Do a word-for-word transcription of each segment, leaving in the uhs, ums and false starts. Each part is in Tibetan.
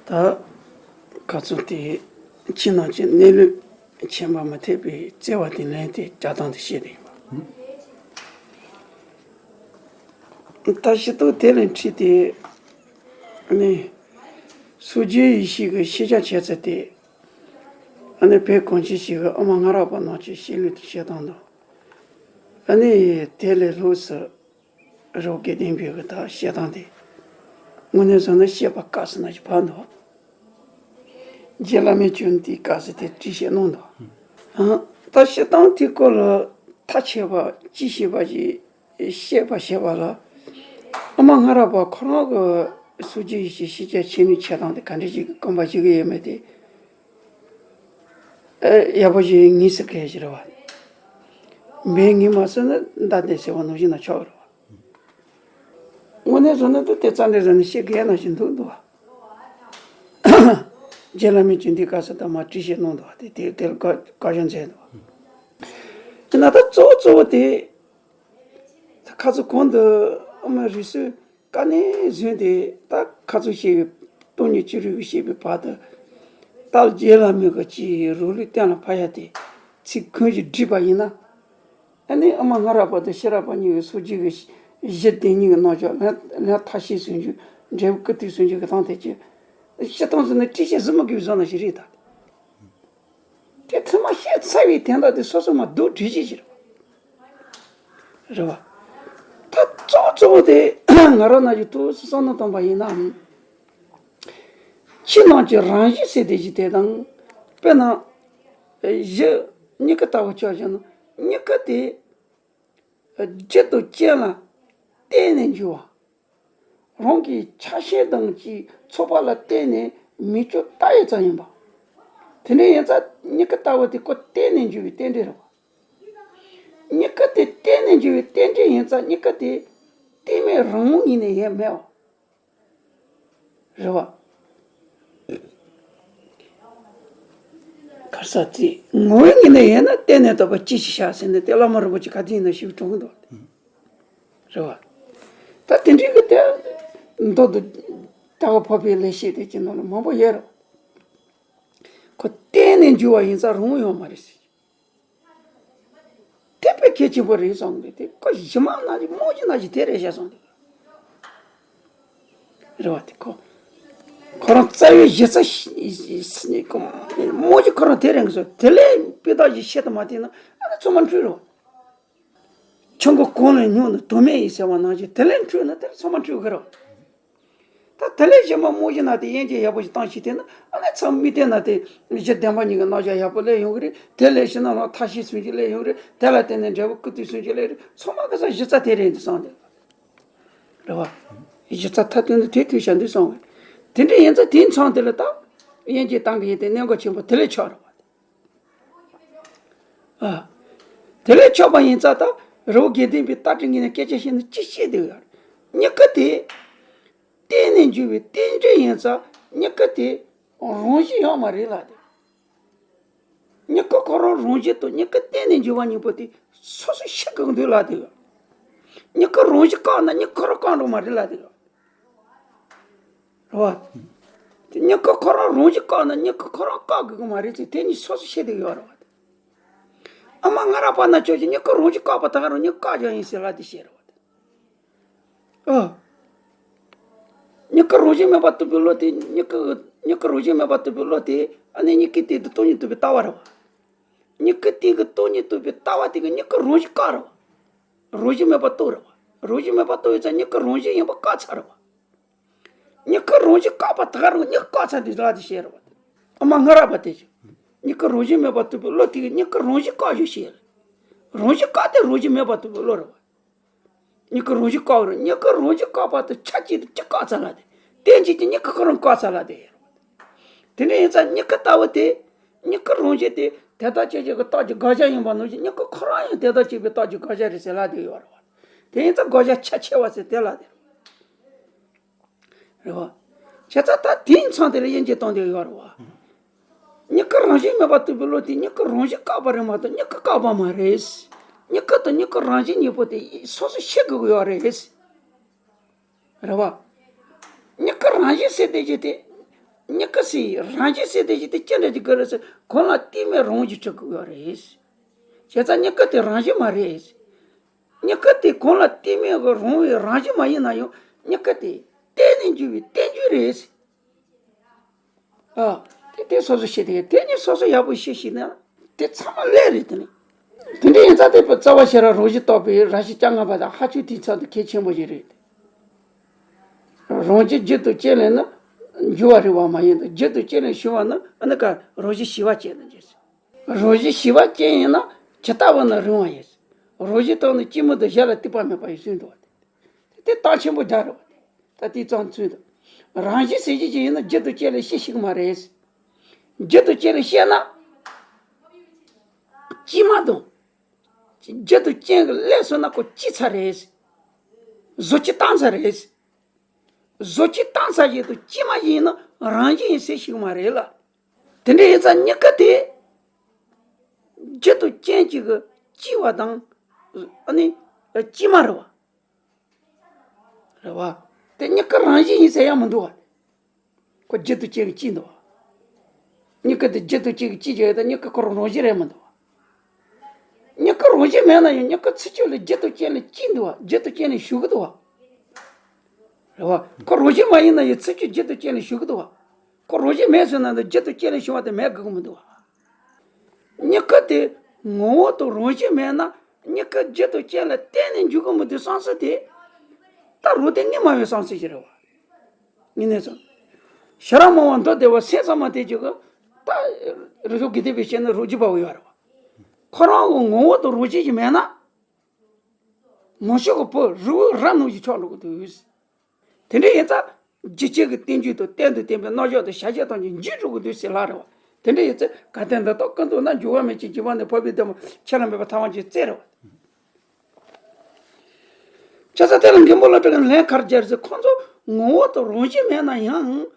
ད་ཁ་ཚུགས་དེ་ཕྱི་ནང་གི་གནས་ལུགས་ཁྱད་པར་མི་འཐད་པའི་བརྩེ་བ་དེ་ལེན་ཏེ་བྱ་སྟངས་དེ་བཤད་དེ་ཡིན་པ། ད་ཤི་ཏོག་དེ་ལས་ཁྲིད་དེ་ནི་སོ་སྐྱེའི་ཡེ་ཤེས་ཀྱི་ཤེས་བྱ་འཆད་ཚུལ་དེ། ཨ་ནི་བོད་གངས་ཅན་ཞིག་གི་ཨ་མ་ང་ར་པ་ནང་གི་བཤད་ལུགས་དེ་བཤད་སྟངས་དང་། ཨ་ནི་དེ་ལས་ལྷག་ས་རི་བོ་དགེ་ལྡན་པའི་གི་ད་བཤད་སྟངས་དེ། དངོས་གནས་བཟོ་ན་བཤད་པ་དཀའ་ས་ན་ཞིག་བར་འདུག་རྗེ་བླ་མས་ཀྱང་དེའི་སྐབས་སུ་དེ་བྲིས་བཤད་གནང་འདུག་ཨང་། ད་བཤད་སྟངས་དེའི་སྐོར་ལ་ཐག་ཆད་པ་ཅི་ཤེས་པ་ཞིག་བཤད་པ་བཤད་པ་ལ། ཨ་མ་ང་ར་པ་ཁོ་རང་གི་སོ་སྐྱེའི་ཡེ་ཤེས་ཤེས་བྱ་འཆད་ནུས་འཆད་སྟངས་དེ་ག་འདྲ་ཞིག་གི་རྐང་པ་ཞིག་གི་ཡོད་མེད་དེ། ཨེ་ཡག་པོ་ཞིག་ངེས་ཟེར་མཁན་ཞིག་རེད་བ། འབད་ངེས་མ་སོང་ན་མདའ་གདོན་ཟེར་བ་ནང་བཞིན་ན་ཆོག་རེད་བ། དངོས་གནས་བཟོ་ན་ད་དེ་རྩ་འདི་བཟོ་ནས་བཤད་དགོས་ན་ཞིག་འདུག་འདུག་བ། རྗེ་བླ་མས་ཀྱང་འདི་སྐབས་སུ་ད་མ་བྲིས་བཤད་གནང་འདུག་བ། དེ་དེ་དེར་བཀའ་བཀའ་བཞིན་མཛད་འདུག་བ། དེ་ན་ད་གཙོ་བོ་གཙོ་བོ་དེ། ད་ཁ་ཚུགས་གོང་དུ་ཨ་མ་རི་སུའི་བཀའ་ནས་བཟུང་སྟེ་ད་ཁ་ཚུགས་བཤད་པའི་སྟོང་ཉིད་ཅི་རིགས་ཀྱི་བཤད་པའི་བར་དུ། ད་རྗེ་བླ་མའི་གི་ཅིག་རོ་ལུས་གཏན་ལ་ཕབ་ཡ་དེ་ཚིག་ཁོན་གྱིས་བསྒྲིགས་པ་ཡིན་ན། ཨ་ནི་ཨ་མ་ང་ར་པ་དང་ཤེས་རབ་པ་གཉིས་ཀྱི་སོ་སྐྱེ་གི་གཞི་དེ་གཉིས་ཀྱི་རྣམ་གཞག་ལན་ལན་ཐ་ཤལ་ཟུང་འཇུག་འབྲས་བུ་ཀུན་བཏུས་ཟུང་འཇུག་གི་སྟངས་དེ་ཅི། བཤད་སྟངས་ཟེར་ན་བྲིས་བཤད་ཟིན་མ་དགོས་པའི་བཟོ་ན་ཞིག་རེད་ད། དེ་ཚང་མ་བཤད་ཚར་བའི་དོན་དག་དེ་སོ་སོ་མ་སྡུག་བྲིས་བཤད་ཅིག་རེད་བ། རེད་བ། ད་གཙོ་བོ་གཙོ་བོ་དེ་ང་རང་ནང་གི་ཐུགས་སུ་བསམ་བློ་བཏང་པ་ཡིན་ནའང་། ཕྱི་ནང་གི་རང་བཞིན་ཟེར་དེ་ཅིག་དེ་དང་། དཔེར་ན། གཞི་མྱུ་གུ་ལྟ་བུ་ཆ་བཞག་ན་མྱུ་གུ་དེ། རྒྱུ་དང་རྐྱེན་ལ་བརྟེན་ནས་འབྱུང་བ། རང་གི་ཆགས་ཞེན་དང་གཅིག་ཚོགས་པ་ལ་བརྟེན་ནས་མི་སྐྱོ་ལྟ་ཡི་ཙམ་ཡིན་པ། དེ་འདྲ་ཡིན་ཙང་མྱུ་གུ་ལྟ་བུ་དེ་ཁོ་བརྟེན་ནས་འབྱུང་བའི་རྟེན་འབྲེལ་རེད་བ། མྱུ་གུ་དེ་བརྟེན་ནས་འབྱུང་བའི་རྟེན་འབྲེལ་ཡིན་ཙང་མྱུ་གུ་དེ་གཏིང་མེད་རང་ངོ་ཡིན་ནས་ཡེ་མེད་བ། རེད་བ། ག་རེ་ཟེར་དེ་ངོ་བོའི་ངོས་ནས་ཡིན་ན་གཏན་ནས་དོགས་པ་ཅི་ཞིག་བཞག་ཟེར་ནས་དེ་བླ་མ་རིན་པོ་ཆེ་ག་དུས་ཡིན་ན་ཞིག་གྲོངས་འདུག་རེད་བ། ད་དེ་འདྲའི་གི་དེ་མདོ་དུ་ལྟ་བ་འཕགས་པའི་ལེགས་བཤད་དེ་ཅི་ནང་ལ་མང་པོ་ཡོད་རེད། ཁོ་གཏན་ནས་འབྱུང་བ་ཡིན་ཙང་རུང་ཡོང་མ་རེད་ཟེར། དེ་དཔེ་གལ་ཆེན་པོ་རེད་བསམ་གི། དེ་ཁོ་གཞི་མ་ན་གི་རྨང་གཞི་ན་གི་དེ་རེད་བཤད་སོང་དེ། རེད་བ། དེ་ཁོ་ཁོ་རང་རྩ་བའི་གཞི་རྩ་ཤི་ཤི་ཁོ་རྨང་གཞི་ཁོ་རང་དེ་རེད་གི་སོ། དེ་ལས་དཔེ་དག་གཞི་བཤད་དུ་མ་བལྟས་ན་ཨ་ནི་ཚང་མ་འཁྲུལ་རེད་བ། ཆང་གི་གོང་ལས་ཉུང་ན་དོན་མེད་ཡིན་ཟེར་བ་ནང་བཞིན་དེ་ལས་འཁྲུལ་ན་དེ་ལས་ཚང་མ་འཁྲུལ་གི་རེད་བ། ད་དེ་ལས་གཞན་པ་རྨང་གཞི་ན་དེ་དབྱེ་འབྱེད་ཡག་པོ་ཞིག་བཏང་ཞིག་བལྟས་ན་ཨ་ནི་ཚང་མི་བལྟས་ན་དེ་གཞི་བདེན་པ་གཉིས་ཀྱི་རྣམ་གཞག་ཡག་པོ་སླེབས་ཡོང་གི་རེད། དེ་ལས་ཕྱི་ནང་ལ་མཐའ་བཞི་ཟུང་འཇུག་སླེབས་ཡོང་གི་རེད། དེ་ལ་བརྟེན་ནས་འབྲས་བུ་ཀུན་བཏུས་ཟུང་འཇུག་སླེབས་རེད། ཚང་མ་གི་ས་གཞི་རྩ་དེ་རེད་འདུག་བསམ་དེ། རེད་བ། གཞི་རྩ་མཐའ་དོན་དུ་དེ་ཐུག་བྱ་འདུག་བསམ་གི། དེ་འདྲ་ཡིན་ཙང་དེའི་མཚམས་དེ་ལ་ད་དབྱེ་འབྱེད་བཏང་གི་ཡིན་ཏེ་གནད་འགག་ཆེན་པོ་དེ་ལས་ཆགས་རེད་བ། ཨ། དེ་ལས་ཆགས་པ་ཡིན་ཙང་ད་རི་བོ་དགེ་ལྡན་པའི་ལྟ་གྲུབ་ངོས་ནས་སྐད་ཆ་བཤད་ན་ཅི་བཤད་བསྡད་ཡོད་རེད། མྱུ་གུ་དེ་བརྟེན་ནས་འབྱུང་བའི་རྟེན་འབྲེལ་ཡིན་ཙང་མྱུ་གུ་དེ་རང་བཞིན་ཡོད་མ་རེད་ལབ་དེ། མྱུ་གུ་ཁོ་རང་རང་བཞིན་དང་མྱུ་གུ་བརྟེན་ནས་འབྱུང་བ་གཉིས་པོ་དེ་སོ་སོ་ཤི་དགོས་འདུག་ལབ་དེ། མྱུ་གུ་རང་བཞིན་བཀག་ན་མྱུ་གུ་ཁོ་རང་བཀག་འགྲོ་མ་རེད་ལབ་དེ། རེད་བ། དེ་མྱུ་གུ་ཁོ་རང་རང་བཞིན་བཀག་ན་མྱུ་གུ་ཁོ་རང་བཀག་དགོས་ཀྱི་མ་རེད་ཅེས་དེ་གཉིས་སོ་སོ་ཤི་བསྡད་ཡོད་རེད་བ། ཨ་མ་ང་ར་པ་ན་ཆོས་ཀྱི་མྱུ་གུ་རང་བཞིན་བཀག་པ་དག་རང་མྱུ་གུ་བཀག་ཀྱང་ཡིན་ཟེར་ལབ་དེ་བཤད་རེད་བ། ཨ། མྱུ་གུ་རང་བཞིན་མེད་པར་གཏུགས་པའི་བློ་དེ་མྱུ་གུ་མྱུ་གུ་རང་བཞིན་མེད་པར་གཏུགས་པའི་བློ་དེ་ཨ་ནི་མྱུ་གུའི་སྟེང་དུ་སྟོང་ཉིད་རྟོགས་པའི་ལྟ་བ་རེད་བ། མྱུ་གུའི་སྟེང་གི་སྟོང་ཉིད་རྟོགས་པའི་ལྟ་བ་དེ་གི་མྱུ་གུ་རང་བཞིན་བཀག་རེད་བ། རང་བཞིན་མེད་པར་རྟོགས་རེད་བ། རང་བཞིན་མེད་པར་རྟོགས་ཡོད་ཙང་མྱུ་གུ་རང་བཞིན་ཡིན་པ་བཀག་ཚར་རེད་བ། མྱུ་གུ་རང་བཞིན་བཀག་པ་དག་རང་མྱུ་གུ་བཀག་ཚར་དེ་ལ་དེ་བཤད་རེད་བ། ཨ་མ་ང་ར་པ་དེ་ཅི། མྱུ་གུ་རང་བཞིན་མེད་པར་གཏུགས་པའི་བློ་དེ་གི་མྱུ་གུ་རང་བཞིན་བཀག་ཞུ་བཤད་རེད། རང་བཞིན་བཀག་དེ་རང་བཞིན་མེད་པར་གཏུགས་པའི་བློ་རེད་བ། མྱུ་གུ་རང་བཞིན་བཀག་རེད། མྱུ་གུ་རང་བཞིན་བཀག་པ་དེ་ཆ་གཅིག་ཏུ་ཅི་བཀག་ཚར་ལ་དེ། རྟེན་གཅིག་གི་མྱུ་གུ་ཁོ་རང་བཀག་ཚར་ལ་དེ། དེ་འདྲ་ཡིན་ཙང་མྱུ་གུ་ལྟ་བུ་དེ། མྱུ་གུ་རང་བཞིན་དེ་དེ་ལྟར་སྐྱེ་བྱེད་ཀྱི་རྟགས་ཀྱི་དགག་བྱ་ཡིན་པ་ནང་བཞིན་མྱུ་གུ་ཁོ་རང་ཡང་དེ་ལྟར་སྐྱེ་བའི་རྟགས་ཀྱི་དགག་བྱ་རེད་ཟེར་ལ་དེ་ཡོད་རེད་བ། དེ་ཡིན་ཙང་དགག་བྱ་ཁྱད་ཆེ་བ་ཟེར་དེ་ལ་དེ། རེད་བ། བྱས་ཙང་ད་དེའི་མཚམས་དེ་ལ་དབྱེ་འབྱེད་གཏོང་འདོད་ཡོད་རེད་བ། མྱུ་གུ་རང་བཞིན་མེད་པར་གཏུགས་པའི་བློ་དེ་མྱུ་གུ་རང་བཞིན་བཀག་པ་རེད་མ་གཏོགས་མྱུ་གུ་བཀག་པ་མ་རེད། མྱུ་གུ་དང་མྱུ་གུ་རང་བཞིན་གཉིས་པོ་དེ་སོ་སོ་ཤེས་དགོས་ཀྱི་ཡོད་རེད། རེད་བ། མྱུ་གུ་རང་བཞིན་ཟེར་དེ་ཅི་སྟེ། མྱུ་གུ་ཟེར་རང་བཞིན་ཟེར་དེ་ཅི་དེ་ཅི་འདྲ་ཅིག་གི་རེད་ཟེར། གོང་ལ་བལྟས་མེད་རང་བཞིན་གྲུབ་ཀྱི་ཡོད་རེད། བྱས་ཙང་མྱུ་གུ་དེ་རང་བཞིན་མ་རེད། མྱུ་གུ་དེ་གོང་ལ་བལྟས་མེད་ཀྱི་རང་བའི་རང་བཞིན་མ་ཡིན་ན་ཡང་མྱུ་གུ་དེ་བརྟེན་ནས་འབྱུང་བའི་བརྟེན་རྒྱུ་རེད། ཨ། དེ་དེ་སོ་སོ་ཤེས་དེ་དེ་ནི་སོ་སོ་ཡག་པོ་ཤེས་ཤེས་ན་དེ་ཚང་མ་ལས་རེད། དེ་ནི་དེ་འདྲ་ཡིན་ཙང་དེ་རྩ་བ་ཤེས་རབ་རང་བཞིན་རྟོགས་པའི་རང་བཞིན་བཅོ་ལྔ་པ་དང་ཧ་ཅང་དེའི་ཚབ་ཏུ་གལ་ཆེན་པོ་ཞིག་རེད། རང་བཞིན་རྒྱུད་དུ་སྐྱེས་ལས་ནི་འབྱུང་བ་རིང་བ་མ་ཡིན་ཏེ། རྒྱུད་དུ་སྐྱེས་ལས་ཞི་བ་ནི་ཨ་ནི་ཀ་རང་བཞིན་ཞི་བ་ཅན་དུ་འགྱུར། རང་བཞིན་ཞི་བ་ཅན་ཡིན་ན་ཇི་ལྟ་བུ་ན་རིང་བ་ཡིན། རང་བཞིན་དང་ནི་སྐྱེས་མི་དང་གཞན་ལ་གཏུགས་པ་མེད་པ་ཡི་ཚུལ་འདུག་པ། དེ་དེ་རྟགས་ཆེན་པོ་རྒྱག་རེད་པ། ད་དེའི་རྩ་ཚུལ་དུ། རང་བཞིན་ཟེར་གྱི་ཅི་ཡིན་ན་རྒྱུད་དུ་སྐྱེས་ལས་སྐྱེ་ཤེས་ཀྱི་མ་རེད། རྒྱུད་དུ་སྐྱེས་ལས་སྐྱེས་ན་སྐྱེས་མ་དང་། རྒྱུད་དུ་རྐྱེན་གྱིས་བསླད་སོང་ན་ཁོ་སྐྱེས་ཚར་རེད། བཟོ་བཅོས་བཏང་ཚར་རེད། བཟོ་བཅོས་བཏང་ཚར་བཞིན་དུ་སྐྱེས་མ་ཡིན་ན་རང་བཞིན་ཡིན་ཟེར་ཤེས་ཀྱི་མ་རེད་ལ། དེ་འདྲ་ཡིན་ཙང་མྱུ་གུ་དེ་རྒྱུད་དུ་རྐྱེན་གཅིག་གིས་སྐྱེས་པ་དང་། ཨ་ནི་སྐྱེས་མ་རེད་པ། རེད་པ། དེ་མྱུ་གུ་རང་བཞིན་ཡིན་ཟེར་ཡང་མི་འདུག་པ། ཁོ་རྒྱུད་དུ་སྐྱེས་ཀྱི་སྐྱེས་འདུག་པ། མྱུ་གུ་དེ་རྒྱུད་དུ་སྐྱེས་ཀྱི་སྐྱེས་ཀྱི་ཡོད་དེ་མྱུ་གུ་ཁོ་རང་རང་བཞིན་རེད་མི་འདུག་པ། མྱུ་གུ་རང་བཞིན་མེད་ན་ཡང་མྱུ་གུ་ཚུར་ཕྱོགས་ལས་རྒྱུད་དུ་སྐྱེས་ནས་སྐྱེས་འདུག་པ། རྒྱུད་དུ་སྐྱེས་ནས་ཞུགས་ཀྱི་འདུག་པ། རེད་པ། ཁོ་རང་བཞིན་མ་ཡིན་ན་ཡང་ཚུར་ཕྱོགས་རྒྱུད་དུ་སྐྱེས་ནས་ཞུགས་ཀྱི་འདུག་པ། ཁོ་རང་བཞིན་མེད་ཟེར་ན་འདི་རྒྱུད་དུ་སྐྱེས་ནས་ཞུགས་པ་དེ་མེད་དགོས་ཀྱི་མི་འདུག་པ། མྱུ་གུ་དེ་ངོ་བོ་དང་རང་བཞིན་མེད་ན་མྱུ་གུ་རྒྱུད་དུ་སྐྱེས་ལ་བརྟེན་ནས་འབྱུང་གི་མི་འདུག་བསམ་ས་དེ་ད་རང་སྟེང་དངོས་སྨྲ་བའི་བསམ་ཚུལ་ཞིག་རེད་པ། ངེས་ནས་སོ། ཤེས་རབ་སྨྲ་བ་མདོ་སྡེ་པ་སེམས་ཙམ་མ་དེ་ཅིག་གི་ད་རི་ཤོ་དགེ་ལྡན་པའི་ཞལ་ནས་རང་རྒྱུད་པ་བོ་ཡོད་རེད་པ། ཁོ་རང་གི་ངོ་བོ་དང་རང་བཞིན་ཞིག་མེད་ན། མང་ཤོས་ཀྱི་བུ་རི་བོའི་རྭ་ནང་བཞིན་ཆགས་འགྲོ་གི་འདུག། དེ་འདྲ་ཡིན་ཙང་རྒྱུད་གཅིག་གི་བསྟན་བཅོས་དང་གཏན་དུ་བསྟན་པའི་རྣམ་གཞག་དང་བྱ་བྱེད་ཐམས་ཅད་འཇིག་འགྲོ་གི་འདུག་ཟེར་ལབ་རེད་པ། དེ་འདྲ་ཡིན་ཙང་གལ་ཏེ་འདི་དག་ཀུན་བཏུས་ན། འགྱུར་བ་མེད་ཅིང་འགྱུར་བ་ནི་འཕགས་པའི་གདམས་པ་ཆད་ལྷག་མེད་པ་ཐལ་བ་ཅན་རྩལ་རེད་པ། བྱས་ཙང་དེ་ལ་མགོན་པོ་བློ་གྲོས་ཀྱིས་ལན་ག་རེ་སྦྱར་ཟེར། ཁོང་ཚོ་ངོ་བོ་དང་རང་བཞིན་མེད་ན་ཡང་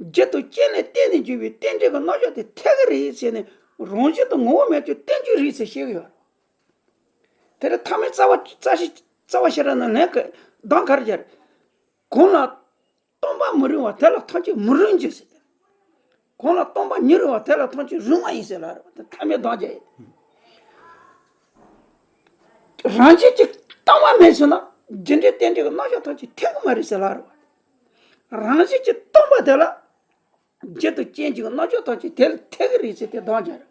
རྒྱུད་དུ་སྐྱེས་ནས་བརྟེན་ནས་འབྱུང་བའི་རྟེན་འབྲེལ་གྱི་རྣམ་གཞག་དེ་འཐད་ཀྱི་རེད་ཟེར་ནས། རང་བཞིན་དང་ངོ་བོ་མེད་ཀྱང་བརྟེན་འབྱུང་རེད་ཟེར་བཤད་ཀྱི་ཡོད་རེད། དེ་ལ་ཐ་མའི་རྩ་བ་རྩ་ཤེ་རྩ་བ་ཤེས་རབ་ནས་ལན་ག་གདམས་ག་རེ་སྦྱར། གང་ལ་སྟོང་པ་མི་རུང་བ་དེ་ལ་ཐམས་ཅད་མི་རུང་འགྱུར་ཟེར། གང་ལ་སྟོང་པ་མི་རུང་བ་དེ་ལ་ཐམས་ཅད་རུང་བ་ཡིན་ཟེར་ལབ་རེད་པ། དེ་ཐ་མའི་གདམས་ཀྱི་ཡིན། རང་བཞིན་གྱིས་སྟོང་པ་མེད་སོང་ན་རྒྱུ་འབྲས་རྟེན་འབྲེལ་གྱི་རྣམ་གཞག་ཐམས་ཅད་འཐད་ཀྱི་མ་རེད་ཟེར་ལབ་རེད་པ། རང་བཞིན་གྱིས་སྟོང་པ་དེ་ལ་རྒྱུད་དུ་རྐྱེན་གྱི་རྣམ་གཞག་ཐམས་ཅད་དེ་ལ་འཐད་ཀྱི་རེད་ཟེར་དེ་གདམས་ཀྱི་རེད།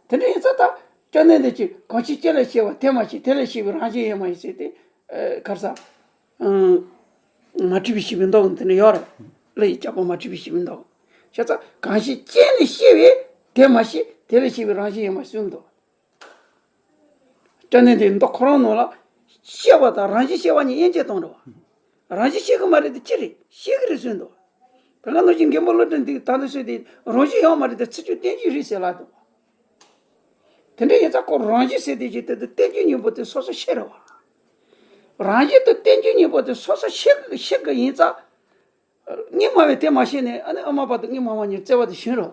དེ་འདྲ་ཡིན་ཙང་ད་སྐྱོན་ནི་འདི་ཅི། གང་ཞིག་རྐྱེན་ལས་སྐྱེ་བ་དེ་མ་ཤེས། དེ་ལས་སྐྱེ་བའི་རང་བཞིན་ཡོད་མ་ཡིན་ཟེར་ཏེ། ཨ། ག་རེ་ཟ། ཨང་། མ་བྲིས་པའི་ཤེས་པའི་མདོ་གི་དེ་ནི་ཡོད་རེད། གླུ་ཡི་རྒྱལ་པོ་མ་བྲིས་པའི་ཤེས་པའི་མདོ་གི། བྱས་ཙང་གང་ཞིག་རྐྱེན་ལས་སྐྱེ་བས་དེ་མ་ཤེས། དེ་ལས་སྐྱེ་བའི་རང་བཞིན་ཡོད་མ་ཡིན་གསུངས་འདུག། སྐྱོན་ནི་འདི་མདོ་ཁོ་རང་ནང་ལ་ཤེས་པ་དང་རང་བཞིན་ཤེས་པ་གཉིས་དབྱེ་འབྱེད་གཏོང་རེད་པ། རང་བཞིན་ཤེས་ཀྱི་མ་རེད་དེ་ཅི་རེད། ཤེས་ཀྱི་རེད་གསུངས་འདུག། ད་ག་ནང་བཞིན་མགོན་པོ་བློ་གྲོས་འདི་ད་འདི་གསུངས་ཏེ། རང་བཞིན་ཡོད་མ་རེད་དེ་ཚུར་ཕྱོགས་བསྟན་བཅོས་རེད་ཟེར་ལབ་འདུག། དེ་འདྲ་ཡིན་ཙང་ཁོ་རང་བཞིན་ཟེར་དེ་ཅི་དེ་དེ་བསྟན་བཅོས་གཉིས་པོ་དེ་སོ་སོ་ཤེས་རེད་པ། རང་བཞིན་དང་བསྟན་བཅོས་གཉིས་པོ་དེ་སོ་སོ་ཤེས་ཀྱི་ཤེས་ཀྱི་ཡིན་ཙང་། དངོས་སྨྲ་བས་དེ་མ་ཤེས་ནས་ཨ་ནི་དབུ་མ་པ་དང་དངོས་སྨྲ་བ་གཉིས་བརྩེ་བ་དེ་ཞན་རོ།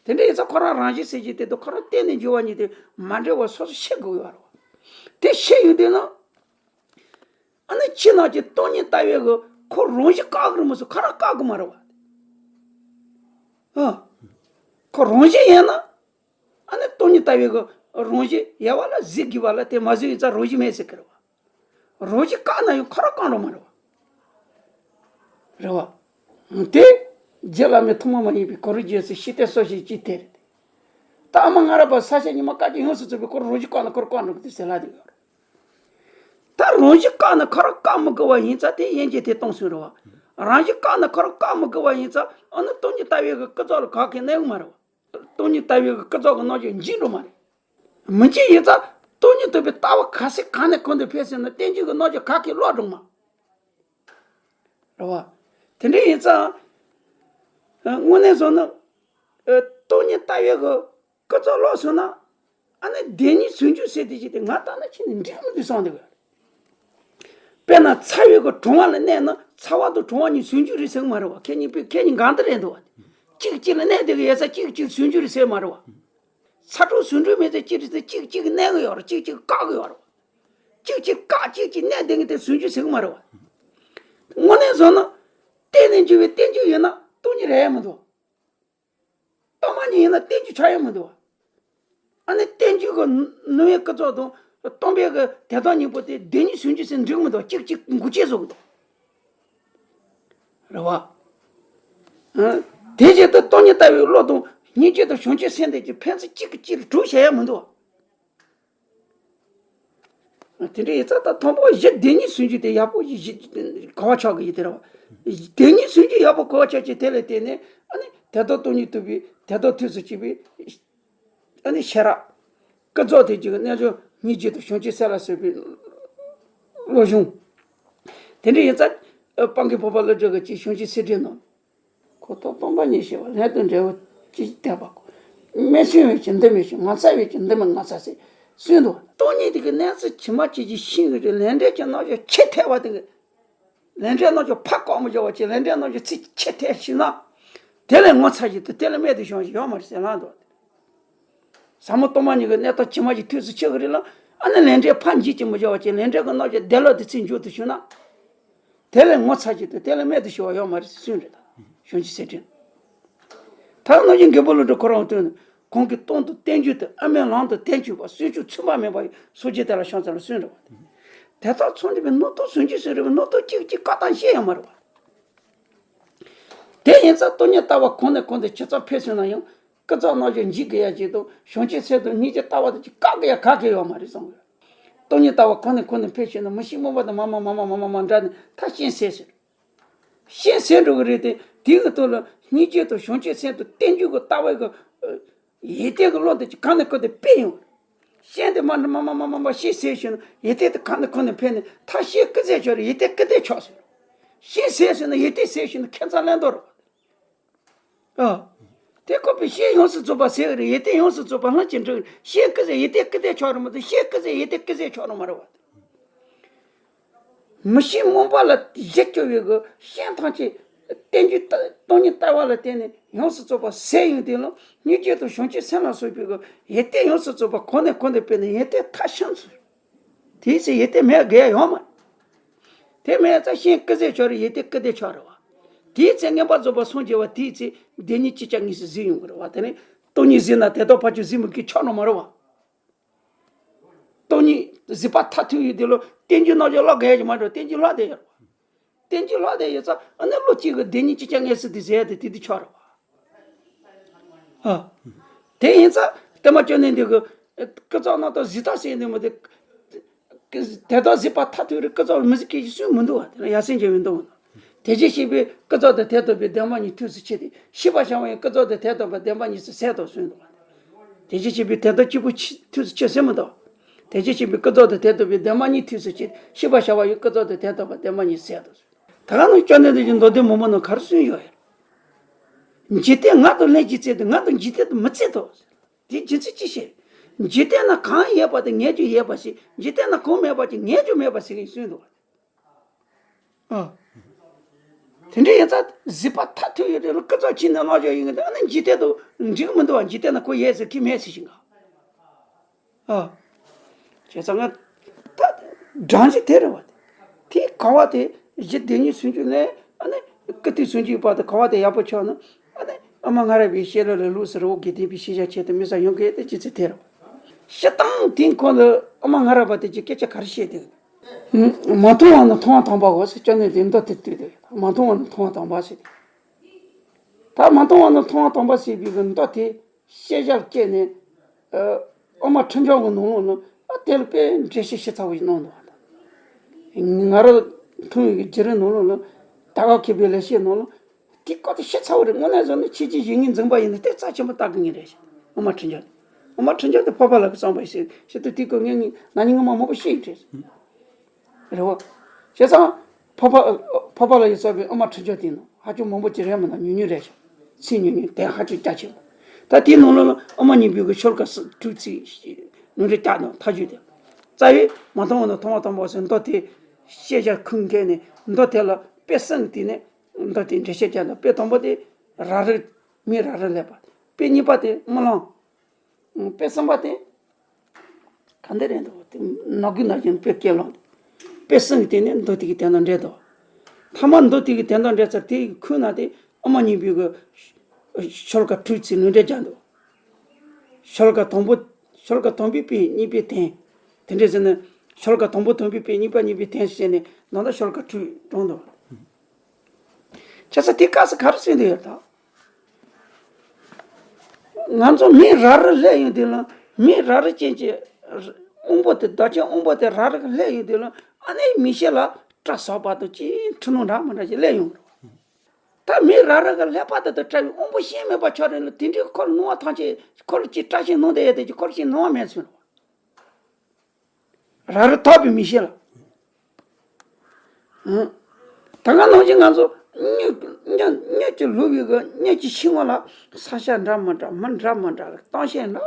དེ་འདྲ་ཡིན་ཙང་ཁོ་རང་རང་བཞིན་ཟེར་གྱི་དེ་དང་ཁོ་རང་བརྟེན་ནས་འགྱུར་བ་གཉིས་དེ་མ་འདྲེས་པ་སོ་སོ་ཤེས་དགོས་ཡོད་རོ། དེ་ཤེས་ཡོང་དུས་ན་ཨ་ནི་ཕྱི་ནང་གི་སྟོང་ཉིད་ལྟ་བའི་གི་ཁོ་རང་བཞིན་བཀག་གི་རེད་མ་གཏོགས་ཁོ་རང་བཀག་གི་མ་རེད་པ། ཨ། ཁོ་རང་བཞིན་ཡིན་ན་ཨ་ནི་སྟོང་ཉིད་ལྟ་བའི་གི་རང་བཞིན་ཡལ་བ་ལ་གཟིགས་དགོས་པ་ལ་དེ་མ་གཟིགས་ཡིན་ཙང་རང་བཞིན་མེད་ཟེར་གི་རེད་པ། རང་བཞིན་བཀག་ན་ཡང་ཁོ་རང་བཀག་འགྲོ་མ་རེད་པ། རེད་པ། དེ་རྗེ་བླ་མའི་ཐུན་མོང་མ་ཡིན་པའི་གོ་རིམ་རྗེས་སུ་ཤེས་ཏེ་སོ་ཞེས་ཅི་སྟེ་རེད། ད་ཨ་མ་ང་ར་པ་ས་ཆ་ཉི་མ་བཀའ་བརྒྱུད་ཡོངས་སུ་རྫོགས་པའི་ཁོ་རང་བཞིན་བཀག་ན་ཁོ་རང་བཀག་འགྲོ་གི་དེ་ཟེར་ལ་དེ་ཡོད་རེད། ད་རང་བཞིན་བཀག་ན་ཁོ་རང་བཀག་མི་དགོས་པ་ཡིན་ཙང་དེ་དབྱེ་འབྱེད་དེ་སྟོང་ཟིན་རེད་པ། རང་བཞིན་བཀག་ན་ཁོ་རང་བཀག་མི་དགོས་པ་ཡིན་ཙང་ཨ་ནི་སྟོང་ཉིད་ལྟ་བའི་གི་ཀུན་རྫོབ་ལ་ག་གེ་གནས་གི་མ་རེད་པ། སྟོང་ཉིད་ལྟ་བའི་གི་ཀུན་རྫོབ་ཀྱི་རྣམ་གཞག་འཇིག་འགྲོ་མ་རེད། མི་འཇིག་ཡིན་ཙང་སྟོང་ཉིད་རྟོགས་པའི་ལྟ་བ་ག་ཚད་གང་ནས་གང་དུ་འཕེལ་ཟིན་ན་རྟེན་འབྱུང་གི་རྣམ་གཞག་ག་གེ་ལོག་འགྲོ་མ་རེད་པ། དེ་འདྲ་ཡིན་ཙང་དངོས་གནས་བཟུང་ན་སྟོང་ཉིད་ལྟ་བའི་གི་ཀུན་རྫོབ་ལོག་སོང་ན་ཨ་ནི་བདེན་གཉིས་ཟུང་འཇུག་ཟེར་དེ་ཅི་དེ་ང་ལྟ་ན་ཁྱེད་ནི་འགྲིག་མི་འདུག་བསམ་འདུག། དཔེར་ན་ཚ་བའི་གི་གྲང་བ་ལ་གནས་ན་ཚ་བ་དང་གྲང་བ་གཉིས་ཟུང་འཇུག་རེད་ཟེར་གི་མ་རེད་པ། ཁྱེད་གཉིས་པོས་ཁྱེད་གཉིས་འགལ་ཟླ་རེད་འདུག་པ། གཅིག་གཅིག་ལ་གནས་བསྡད་གི་ཡོད་ས་གཅིག་གཅིག་ཟུང་འཇུག་རེད་ཟེར་མ་རེད་པ། ཚ་གྲང་ཟུང་འགྲོས་མེད་ཚེ་གཅིག་རེད་ཚེ་གཅིག་གཅིག་གནས་གི་ཡོད་རེད། གཅིག་གཅིག་བཀག་གི་ཡོད་རེད། གཅིག་གཅིག་བཀག་གཅིག་གཅིག་གནས་བསྡད་གི་དེ་ཟུང་འཇུག་ཟེར་གི་མ་རེད་པ། དངོས་གནས་བཟུང་ན་བརྟེན་ནས་འབྱུང་བའི་རྟེན་འབྱུང་ཡོད་ན་སྟོང་ཉིད། རེད་མི་འདུག། སྟོང་པ་ཉིད་ཡིན་ན་བསྟན་བཅོས་ཆགས་ཡ་མི་འདུག། ཨ་ནི་བསྟན་བཅོས་ཀྱི་ནུས་པའི་ཀུན་རྫོབ་དང་སྟོང་པའི་གི་དེ་དག་གཉིས་པོ་དེ་བདེན་གཉིས་ཟུང་འཇུག་ཟེར་འགྲིག་མི་འདུག། གཅིག་གཅིག་འགུལ་སྐྱོད་བཟོ་གི་འདུག། རེད་བ། ཨ། དེ་བཞིན་དུ་སྟོང་ཉིད་ལྟ་བའི་བློ་དང་སྙིང་རྗེ་དང་བྱང་ཆུབ་སེམས་དེ་གཅིག་ཕན་ཚུན་གཅིག་གིས་གཅིག་ལ་གྲུབ་བྱ་ཡ་མི་འདུག། དེ་འདྲ་ཡིན་ཙང་ད་དང་པོ་གཞི་བདེན་གཉིས་ཟུང་འཇུག་དེ་ཡག་པོ་གོ་བ་ཆགས་ཀྱི་ཡོད་དེ་རེད་བ། བདེན་གཉིས་ཟུང་འཇུག་ཡག་པོ་གོ་བ་ཆགས་ཀྱི་དེ་ལ་བརྟེན་ནས་ཨ་ནི་དེ་དག་སྟོང་ཉིད་རྟོགས་པའི་དེ་དག་ཐུགས་སུ་ཆུད་པའི་ཨ་ནི་ཤེས་རབ། ཀུན་རྫོབ་དེ་གཅིག་གི་རྣལ་འབྱོར་སྙིང་རྗེ་དང་བྱང་ཆུབ་སེམས་ལ་སོགས་པའི་བློ་སྦྱོང་། དེ་འདྲ་ཡིན་ཙང་སྤང་གི་བོད་པ་བློ་གྲོས་ཀྱི་ཅིག་བྱང་ཆུབ་སེམས་འགྲེལ་ནང་། ཁོ་ཐག་སྟོང་པ་ཉིད་ཤེས་པ་ལྷན་དུ་འབྲེལ་བ་ཅི་ཞིག་བསྟན་པ་གོ། མི་སྲུན་བས་ཀྱང་འདི་མི་སྲུན། ངོ་ཚ་བས་ཀྱང་འདི་མི་ངོ་ཚ་ཟེར་གསུངས་འདུག། སྟོང་ཉིད་དེ་གི་གནས་ཚུལ་ཇི་མ་ཇི་བཞིན་ཤེས་ཀྱི་རེད། ལས་འབྲས་ཀྱི་རྣམ་གཞག་ཆེས་ཐལ་བ་དེ་གི། ལས་འབྲས་རྣམ་གཞག་ཕར་བཀག་མི་བྱ་བ་ཅིག། ལས་འབྲས་རྣམ་གཞག་ཚིག་ཆེས་ཐལ་ཞིག་ན། དེ་ལས་ངོ་ཚ་ཞིག་དང་དེ་ལས་རྨད་དུ་བྱུང་ཞིག་ཡོད་མ་རེད་ཟེར་ལབ་འདུག། ཟབ་མོ་སྟོང་པ་ཉིད་ཀྱི་གནས་སྟངས་ཇི་མ་ཇི་ཐུགས་སུ་ཆུད་ཀྱི་རེད་ལ། ཨ་ནི་ལས་འབྲས་ཕར་འགྱེད་ཀྱི་མི་བྱ་བ་ཅིག། ལས་འབྲས་ཀྱི་རྣམ་གཞག་བདེ་ལོག་དེ་ཚིག་འཇུག་ཏུ་བྱུང་ན། དེ་ལས་ངོ་ཚ་ཞིག་དང་དེ་ལས་རྨད་དུ་བྱུང་བ་ཡོད་མ་རེད་ཟེར་གསུངས་རེད་ད། བྱང་ཆུབ་སེམས་འགྲེལ། ད་རྣམ་རྒྱལ་མགོན་པོ་བློ་གྲོས་ཁོ་རང་སྟོན་ནས་གང་གིས་སྟོང་དང་བསྟན་བཅོས་དང་། ཨ་མའི་ལམ་དང་བསྟན་བཅོས་པ། སུན་ཕྱུང་ཚུགས་པ་མེད་པ་ཡི། སངས་རྒྱས་དེ་ལ་ཕྱག་འཚལ་ལོ་གསུངས་རེད་བ། དེ་དག་ཚང་འདི་པའི་རྣམ་རྟོག་ཟུང་འཇུག་ཟེར་རེད་བ། རྣམ་རྟོག་གཅིག་གཅིག་བཀག་སྟངས་ཤེས་ཡོད་མ་རེད་བ། དེ་ཡིན་ཙང་སྟོང་ཉིད་ལྟ་བ་གོང་ནས་གོང་དུ་ཇི་ཙམ་འཕེལ་སོང་ན་ཡང་། ཀུན་རྫོབ་རྣམ་གཞག་འཇིག་དགོས་ཡ་ཅིག་དང་། བྱང་ཆུབ་སེམས་དང་སྙིང་རྗེ་ལྟ་བ་དང་ཅིག་བཀག་དགོས་ཡ་ག་གེ་ཡོད་མ་རེད་བསམ་གི། སྟོང་ཉིད་ལྟ་བ་གོང་ནས་གོང་དུ་འཕེལ་ཕྱིན་ན། མི་ཤེས་རྨོངས་པ་དང་མར་མར་མར་མར་མར་མར་འདྲ་ནས་ད་གཤིན་ཟད་ཟེར། གཤིན་ཟད་འགྲོ་གི་རེད་དེ། དེའི་གི་ཐོག་ལ་སྙིང་རྗེ་དང་བྱང་ཆུབ་སེམས་དང་བསྟན་བཅོས་ཀྱི་ལྟ་བའི་གི་ཡིད་བརྟན་གྱི་བློ་དེ་ཅིག་གང་ནས་གང་དུ་སྤེལ་ཡོང་། གཤིན་དེ་མར་མར་མར་མར་མར་མར་གཤིན་ཟད་ཕྱིན་ན་ཡིད་བརྟན་དེ་གང་ནས་གང་དུ་འཕེལ་ནས། ད་གཤིན་ཀུན་ཟད་ཆོག་རེད། ཡིད་བརྟན་ཀུན་ཟད་ཆོག་ཟེར། གཤིན་ཟད་ཕྱིན་ན་ཡིད་བརྟན་ཟད་ཕྱིན་ན་ཁྱད་མཚར་གླེང་དོ་རེད། ཨ། དེ་ཁོ་པའི་གཤིན་ཡོངས་སུ་རྫོགས་པ་ཟད་རེད། ཡིད་བརྟན་ཡོངས་སུ་རྫོགས་པ་ལྷུན་གྱིས་འགྲུབ་རེད། གཤིན་ཀུན་ཟད་ཡིད་བརྟན་ཀུན་ཟད་ཆོག་རེད་མ་གཏོགས། གཤིན་ཀུན་ཟད་ཡིད་བརྟན་ཀུན་ཟད་ཆོག་རེད་མ་རེད་བ། མི་ཤེས་རྨོངས་པ་ལ་གཞི་བཅོལ་བའི་གི་གཤིན་ཐམས་ཅད་བསྟན་བཅོས་ལྟ་སྟོང་ཉིད་ལྟ་བ་ལ་བརྟེན་ནས་ཡོངས་སུ་རྫོགས་པ་ཟད་ཡོང་དུས་ལ། སྙིང་རྗེ་དང་བྱང་ཆུབ་སེམས་ལ་སོགས་པའི་གི་ཡིད་བརྟན་ཡོངས་སུ་རྫོགས་པ་གོང་ནས་གོང་དུ་སྤེལ་ནས་ཡིད་བརྟན་མཐར་ཕྱིན་ཚུལ། དེའི་ཚེ་ཡིད་བརྟན་མེད་དགོས་ཡ་ཡོད་མ་རེད། དེ་མེད་ཙང་གཤིན་ཀུན་ཟད་ཆོག་རེད། ཡིད་བརྟན་ཀུན་ཟད་ཆོག་རེད་བ། དེའི་ཚེ་མངོན་པར་རྫོགས་པར་སངས་རྒྱས་པ་དེའི་ཚེ་བདེན་གཉིས་ཅིག་ཅར་དངོས་སུ་གཟིགས་ཡོང་གི་རེད་བ། དེ་ནི་སྟོང་ཉིད་གཟིགས་ན་དེ་དག་ཕར་ཕྱོགས་གཟིགས་མི་དགོས་ཆོག་ནི་མ་རེད་བ། སྟོང་ཉིད་གཟིགས་པ་མཐར་ཐུག་ཡོད་དེ་ལ་བསྟན་བཅོས་རྣམ་གཞག་ཀློག་དགོས་ཡ་ཅིག་མ་རེད། བསྟན་བཅོས་ཀློག་བསྡད་ཡོད་རེད་བ། བསྟན་བཅོས་ཀློག་བསྡད་ཡོད་ཙང་ཨ་ནི་བློ་གཅིག་གིས་བདེན་གཉིས་ཅིག་ཅར་དངོས་སུ་དེ་ཟེར་ཡ་དེ་དེ་དུས་ཆོག་རེད་བ། ཨ། དེ་ཡིན་ཙང་བསྟན་པ་བཅོམ་ལྡན་འདས་ཀྱིས་ཀུན་རྫོབ་རྣམ་རྟོག་གཟིགས་སྟངས་ཟེར་ནས་མི་འདུག། དེ་དག་གཟིགས་པ་མཐར་ཐུག་རེད། ཀུན་རྫོབ་མི་གཟིགས་མཁན་ཞིག་སུ་མི་འདུག་བ། དེ་ལ་ཡ་མཚན་ཅན་མི་འདུག། དེ་བཞིན་གཤེགས་པས་ཀུན་རྫོབ་དང་དོན་དམ་པའི་བདེན་པ་གཉིས་ཐུགས་སུ་ཆུད་དེ། ཤེས་པར་བྱ་བ་ཡང་ཀུན་རྫོབ་དང་དོན་དམ་པའི་བདེན་པ་གཉིས་སུ་ཟད་དོ་གསུངས་འདུག། དེ་བཞིན་གཤེགས་པས་དོན་དམ་གཅིག་པུ་ཆི་ཐུགས་སུ་ཆུད་ཟེར་མི་འདུག། དེ་བཞིན་གཤེགས་པས་ཀུན་རྫོབ་དང་དོན་དམ་པའི་བདེན་པ་གཉིས་ཐུགས་སུ་ཆུད། ཤེས་པར་བྱ་བ་ཡང་ཀུན་རྫོབ་དང་དོན་དམ་པའི་བདེན་པ་གཉིས་སུ་ཟད་དོ་གསུངས། ད་ག་ནང་བཅོམ་ལྡན་འདས་ཀྱིས་མདོ་སྡེ་མང་པོ་ནང་ག་རེ་གསུངས་ཡོད་ཡ། འཇིག་རྟེན་ང་དང་ལྷན་ཅིག་བརྩེ་སྟེ། ང་དང་འཇིག་རྟེན་དུ་མི་བརྩེ་དོ། དེའི་རྒྱུ་མཚན་ཅི་ཞིག། འཇིག་རྟེན་ན་གང་ཡོད་པ་དེ་ངས་ཀྱང་ཡོད་པ་ཞིག། འཇིག་རྟེན་ན་གང་མེད་པ་ཅིག་ངས་ཀྱང་མེད་པ་ཞིག་ཡིན་གསུངས་འདུག། ཨ། དེ་འདྲ་ཡིན་ཙང་གཟིགས་པ་མཐར་ཐུག་ཡོད་དེ་ལ་ཀུན་རྫོབ་ཕྱི་ནས་བླང་བྱ་ཡིན་གྱི་འདུག། ཨ་ནི་འཇིག་རྟེན་དུ་འགྲིག་མི་འདུག་བ། འཇིག་རྟེན་ན་ཁོ་ཡོད་ཟེར་གྱི་མེད་ཟེར་ཞིང་ག། ཨ། བྱས་ཙང་ང་ད་སྦྲང་གཞི་དེ་རེད་བ། དེ་ག་བ་དེ་གཞི་བདེན་གཉིས་ཟུང་འཇུག་ནས་ཨ་ནི་ཀུན་བཏུས་ཟུང་འཇུག་བར་དུ་ག་བ་དེ་ཡག་པོ་ཆགས་ན། ཨ་ནི་ཨ་མ་ང་ར་བའི་བཤད་ལུགས་ལ་ལུགས་སུ་རི་བོ་དགེ་ལྡན་པའི་ཤེས་བྱ་ཆེད་དུ་མི་ས་ཡོང་གི་དེ་ཅི་ཚེ་དེ་རེད་བ། སྤྱིར་བཏང་དེ་ཁོ་ལ་ཨ་མ་ང་ར་བ་དེ་ཅི་སྐད་ཆ་ག་རེ་བཤད་དེ། མ་མཐོང་བ་ནི་མཐོང་བ་དམ་པའོ་ཟེར། སྐྱབས་གནས་དེ་མདོ་དེ་བཏུས་ཏེ། མ་མཐོང་བ་ནི་མཐོང་བ་དམ་པ་ཟེར། ད་མ་མཐོང་བ་ནི་མཐོང་བ་དམ་པ་ཟེར་བའི་གི་མདོ་དེ་ཤེས་བྱར་སྐྱེས་ནས། ཨ། དབུ་མ་འཁྲུལ་འབྱུང་གི་ནང་ལོགས་ལ། ཨ། དེ་ལ་དཔེ་འགྲེལ་བཤད་ཞིབ་ཚགས་པོ་ཞིག་གནང་འདུག་བ། ང་རང་མཐོང་བའི་གི་བརྒྱུད་རིམ་ནང་ལོགས་ལ། ད་ག་མཁས་པའི་ལེགས་བཤད་ནང་ལ་དེ་བཀའ་དེ་ཞིབ་ཚགས་པོ་རེད། དངོས་གནས་བཟོ་ན་ཕྱི་རྒྱལ་གཞུང་གིས་འཛིན་པ་ཡིན་ན་དེ་རྩ་ཆེན་པོ་ལྟ་དགོས་ངེས་རེད། དབུ་མ་འཁྲུལ་འབྱུང་། དབུ་མ་འཁྲུལ་འབྱུང་དེ་འཕགས་པ་ལྷ་གིས་བརྩམས་པ་ཞིག་ཞིག་ཏུ། དེ་སྐོར་ངས་ངས་ན་ནིང་སྔོན་མ་མང་པོ་བཤད་ཡོད་རེད། རེད་བ། བྱས་ཙང་། འཕགས་པ། འཕགས་པ་ལྷ་གིས་བརྩམས་པའི་དབུ་མ་འཁྲུལ་འབྱུང་དེ་ནང་ཧ་ཅང་མང་པོ་ཅིག་རེད་མིན་ན་ཉུང་ཉུང་རེད་ཤག། ཚིག་ཉུང་ཉུང་དེ་ཧ་ཅང་རྒྱ་ཆེན་པོ། ད་དེའི་ནང་ལོགས་ལ་དབུ་མ་སྙིང་པོའི་གི་ཤོ་ལོ་ཀ་དྲུག་ཚིག་ཉུང་རེ་བཀྱག་ནང་མཐའ་དཔྱོད་དེ། རྩ་བའི་མ་མཐོང་བ་ནི་མཐོང་བ་དམ་པའོ་ཟེར་མདོ་དེ་ཤེས་བྱར་ཁུངས་བཀལ་ནས། མདོ་དེ་ལ་དཔེ་གསུམ་གྱི་སྟེང་ནས་མདོ་དེ་འགྲེལ་བཤད་རྒྱག་འདུག། དཔེ་དང་པོ་དེ་རབ་རིབ། མི་རབ་རིབ་ལེགས་པ། དཔེ་གཉིས་པ་དེ་རྨི་ལམ། དཔེ་གསུམ་པ་དེ་ག་འདྲ་རེད་འདུག། དེ་ནག་གི་ནག་ཅན་དཔེ་སྐྱེ་ལོང་། དཔེ་གསུམ་གྱི་སྟེང་ནས་མདོ་དེ་གི་དོན་དག་འགྲེལ་འདུག། ཐ་མ་མདོ་དེ་གི་དོན་དག་འགྲེལ་ཚར་དེ་ཡི་ཁུངས་ན་དེ། ཨ་མ་གཉིས་པོའི་གི་ཤོ་ལོ་ཀ་དྲུག་ཅིག་ལུང་འདྲེན་རྒྱག་འདུག། ཤོ་ལོ་ཀ་དང་པོ། ཤོ་ལོ་ཀ་དང་པོའི་པའི་གཉིས་པའི་དོན། དེ་འདྲ་ཟེར་ན། ཤོ་ལོ་ཀ་དང་པོ་དང་པོའི་པའི་གཉིས་པ་གཉིས་པའི་དོན་ཟེར་ནས་ད་ལྟ་ཤོ་ལོ་ཀ་དྲུག་བགྲངས་འདུག། བྱས་ཙང་དེ་སྐབས་སུ་ག་རེ་གསུངས་འདུག་ཡོད་ད། ང་ཚོ་མི་རབ་རིབ་སླེབས་ཡོང་དུས་ལ། མི་རབ་རིབ་ཅན་གྱི་དབང་པོ་དེ། བདག་ཅག་དབང་པོ་དེ་རབ་རིབ་སླེབས་ཡོང་དུས་ལ། ཨ་ནི་མིག་ཤེས་ལ་སྐྲ་ཟག་པ་དང་ཅིག་འཁྲུལ་སྣང་འདྲ་མི་འདྲ་ཞིག་སླེབས་ཡོང་གི་རེད། ད་མི་རབ་རིབ་ཀྱི་ཀླད་པ་དེ་དང་བྲལ་བའི་དབང་པོ་ཤེས་མེད་པ་ཆགས་རེད་ལ། དེ་འདྲའི་ཁོ་ལ་སྣང་བ་ཐམས་ཅད་ཁོ་ལ་ཅིག་སྐྲ་ཤད་སྣང་བསྡད་ཡོད་དེ་ཅིག་ཁོ་ལ་ཅིག་སྣང་བ་མེད་ཚུལ་རེད། རབ་རིབ་ཐོབ་པའི་མིག་ཤེས་ལ། ཨང་། ད་ག་ནང་བཞིན་ང་ཚོ་མྱི་མྱི་མྱི་གཅིག་ལུས་པའི་གི་མྱི་གཅིག་ཤི་སྔོན་ལ་ས་ཆ་འདྲ་མི་འདྲ། མི་འདྲ་མི་འདྲ་ལ། གཏམ་བཤད་འདྲ་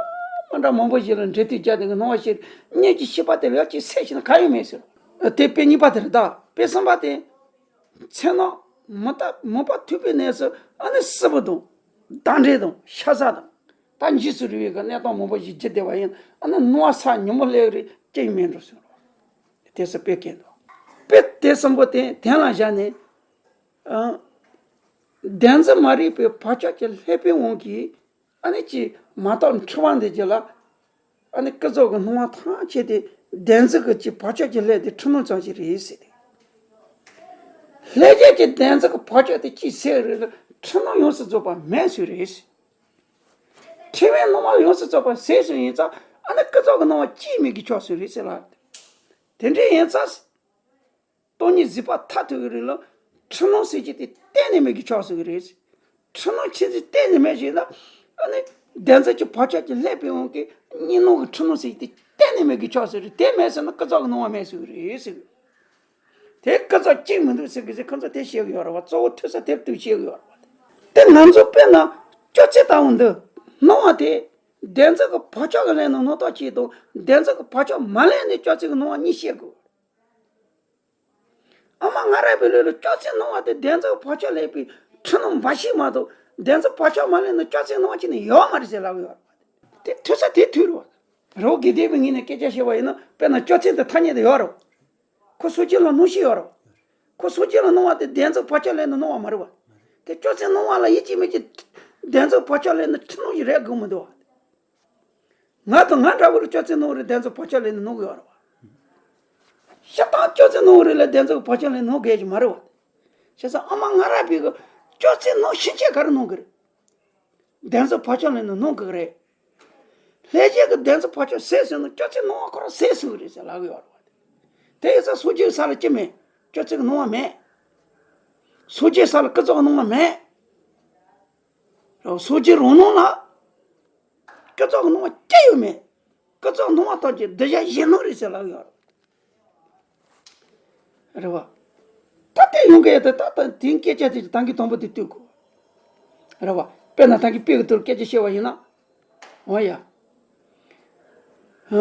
མི་འདྲ་མང་པོ་ཞིག་ལ་འབྲེལ་མཐུད་བརྒྱབ་དེ་གི་སྣང་བ་ཞིག། མྱི་གཅིག་ཤི་བ་དེ་ལ་ཡང་ཅིག་སེམས་ཤིག་ན་ག་ཡང་མེད་ཟེར། དེ་དཔེ་གཉིས་པ་དེ་རེད་ད། དཔེ་གསུམ་པ་དེ། མཚན་ནི་མུ་མཐའ་མུ་མཐའ་ཐུག་པའི་གནས་སུ་ཨ་ནི་སྲིན་པོ་དང་། བདག་འདྲེ་དང་། ཤ་ཟ་དང་། ད་འཇིགས་སུ་རུང་བའི་གི་གནས་སྟངས་མང་པོ་ཞིག་བརྒྱུད་བསྡད་པ་ཡིན། ཨ་ནི་སྣང་བ་ས་ཉིན་མོ་སླེབས་རེད་ཅི་ཡང་མེད་འགྲོ་ཟེར། དེ་སྲིད་དཔེ་སྐད་དོ། དཔེ་དེ་གསུམ་པོ་དེ་དོན་ལ་བཞག་ནས། ཨ། བདེན་འཛིན་མ་རིག་པའི་བག་ཆགས་ཀྱི་ཀླད་པའི་དབང་གིས། ཨ་ནི་ཅིག་མ་རྟོགས་འཁྲུལ་པ་འདི་ཅིག་ལ། ཨ་ནི་ཀུན་རྫོབ་ཀྱི་སྣང་བ་ཐམས་ཅད་དེ་བདེན་འཛིན་གྱི་ཅིག་བག་ཆགས་ཀྱི་ཀླད་དེ་འཁྲུལ་སྣང་ཙམ་ཞིག་རེད་ཟེར་ཏེ། ལྷན་སྐྱེས་ཀྱི་བདེན་འཛིན་གྱི་བག་ཆགས་དེ་ཅི་ཟེར་རེད་ལ། འཁྲུལ་སྣང་ཡོངས་སུ་རྫོགས་པ་མེད་ཚུལ་རེད། འཁྲུལ་པའི་སྣང་བ་ཡོངས་སུ་རྫོགས་པ་ཟད་ཚུལ་ཡིན་ཙང་། ཨ་ནི་ཀུན་རྫོབ་ཀྱི་སྣང་བ་ཅིས་མེད་ཀྱི་ཆགས་ཚུལ་རེད་ཟེར་ལ། དེ་འདྲ་ཡིན་ཙང་། སྟོང་ཉིད་གཟིགས་པ་མཐར་ཐུག་གི་རིང་ལ། འཁྲུལ་སྣང་ཟེར་རྒྱུ་དེ་གཏན་ནས་མེད་ཀྱི་ཆགས་ཚུལ་རེད། འཁྲུལ་སྣང་ཆི་ཟིག་གཏན་ནས་མེད་ཞེ་ན། ཨ་ནི་བདེན་འཛིན་གྱི་བག་ཆགས་ཀྱི་ཀླད་པའི་དབང་གིས་གཉིས་སྣང་གི་འཁྲུལ་སྣང་ཟེར་རྒྱུ་དེ་གཏན་ནས་མེད་ཀྱི་ཆགས་ཚུལ་རེད། དེ་མེད་ཟེར་ན་ཀུན་རྫོབ་ཀྱི་སྣང་བ་མེད་ཚུལ་རེད་ཟེར་གི། དེ་ཀུན་རྫོབ་གཅིག་མི་འདུག་ཟེར་གི་ཟེར། ཁོ་ཚོ་དེ་བཤད་གི་ཡོད་རེད་བ། གཙོ་བོ་ཐོས་བསམ་དེབ་དུ་བཤད་གི་ཡོད་རེད་བ། དེ་ང་ཚོ་དཔེར་ན་སྐྱོ་ཚད་ལྟ་བུ་འདི། སྣང་བ་དེ་བདེན་འཛིན་གྱི་བག་ཆགས་ཀྱིས་ལེན་ན་སྣང་བཏགས་གཅིག་དང་། བདེན་འཛིན་གྱི་བག་ཆགས་མ་ལེན་ནས་སྐྱོ་ཚད་ཀྱི་སྣང་བ་གཉིས་བཤད་དགོས། ཨ་མ་ང་ར་བའི་ལུས་ལ་སྐྱོ་ཚད་སྣང་བ་དེ་བདེན་འཛིན་བག་ཆགས་ལས་པའི་འཁྲུལ་སྣང་འབའ་ཞིག་མ་གཏོགས། བདེན་འཛིན་བག་ཆགས་མ་ལེན་ན་སྐྱོ་ཚད་སྣང་བ་ཅི་ནས་ཡོད་མ་རེད་ཟེར་ལབ་ཡོད་རེད་བ། དེ་ཐོས་ས་དེ་ཐོས་རེད་བ། རི་བོ་དགེ་ལྡན་པའི་ངོས་ནས་སྐད་ཆ་བཤད་པ་ཡིན་ན། དཔེར་ན་སྐྱོ་ཚད་དེ་ཐ་སྙད་དུ་ཡོད་རེད་བ། ཁོ་སོ་སྐྱེ་ལ་སྣང་ཤེས་ཡོད་རེད་བ། ཁོ་སོ་སྐྱེ་ལ་སྣང་བ་དེ་བདེན་འཛིན་བག་ཆགས་ལས་ནི་སྣང་བ་མ་རེད་བ། དེ་སྐྱོ་ཚད་སྣང་བ་ལ་ཡིད་ཆེས་མེད་ཀྱི་བདེན་འཛིན་བག་ཆགས་ལས་ནི་འཁྲུལ་སྣང་ཞིག་རེད་དགོས་མི་འདུག་བ། ང་དང་ང་འདྲ་བོ་ལ་སྐྱོ་ཚད་སྣང་རེད། བདེན་འཛིན་བག་ཆགས་ལས་ནི་སྣང་གི་ཡོད་རེད་བ། ཤ་སྟག་སྐྱོ་ཚད་སྣང་རེད་ལ་བདེན་འཛིན་བག་ཆགས་ལས་སྣང་གི་ཡོད་ཀྱི་མ་རེད་བ། བྱས་ཙང་ཨ་མ་ང་ར་བའི་གི་སྐྱོ་ཚད་སྣང་ཤེས་བྱས་ག་རེ་སྣང་གི་རེད། བདེན་འཛིན་བག་ཆགས་ལས་ནི་སྣང་གི་རེད། ལྷན་སྐྱེས་ཀྱི་བདེན་འཛིན་བག་ཆགས་ཟད་ཟེར་ན་སྐྱོ་ཚད་སྣང་བ་ཁོ་རང་ཟད་ཟེར་གི་རེད་ཟེར་ལབ་གི་ཡོད་རེད་བ། དེ་ཡིན་ཙང་སོ་སྐྱེའི་ས་ལ་ཅི་མེད། སྐྱོ་ཚད་ཀྱི་སྣང་བ་མེད། སོ་སྐྱེའི་ས་ལ་ཀུན་རྫོབ་སྣང་བ་མེད། རེད་བ། སོ་སྐྱེ་རང་སྣང་ལ་ཀུན་རྫོབ་སྣང་བ་ཅི་ཡང་མེད། ཀུན་རྫོབ་སྣང་བ་ཐམས་ཅད་གདུལ་བྱ་གཞན་སྣང་རེད་ཟེར་ལབ་ཡོད་རེད། རེད་བ། ད་དེ་ཡོང་གི་ཡོད་དེ། ད་ད་དེང་སྐད་ཆ་དེ་ད་གིན་དང་པོ་དེ་ལྟོས་དགོས། རེད་བ། དཔེར་ན་ད་གིན་དཔེ་གི་ཐོག་སྐད་ཆ་བཤད་པ་ཡིན་ན། འོ་ཡ། ཧ།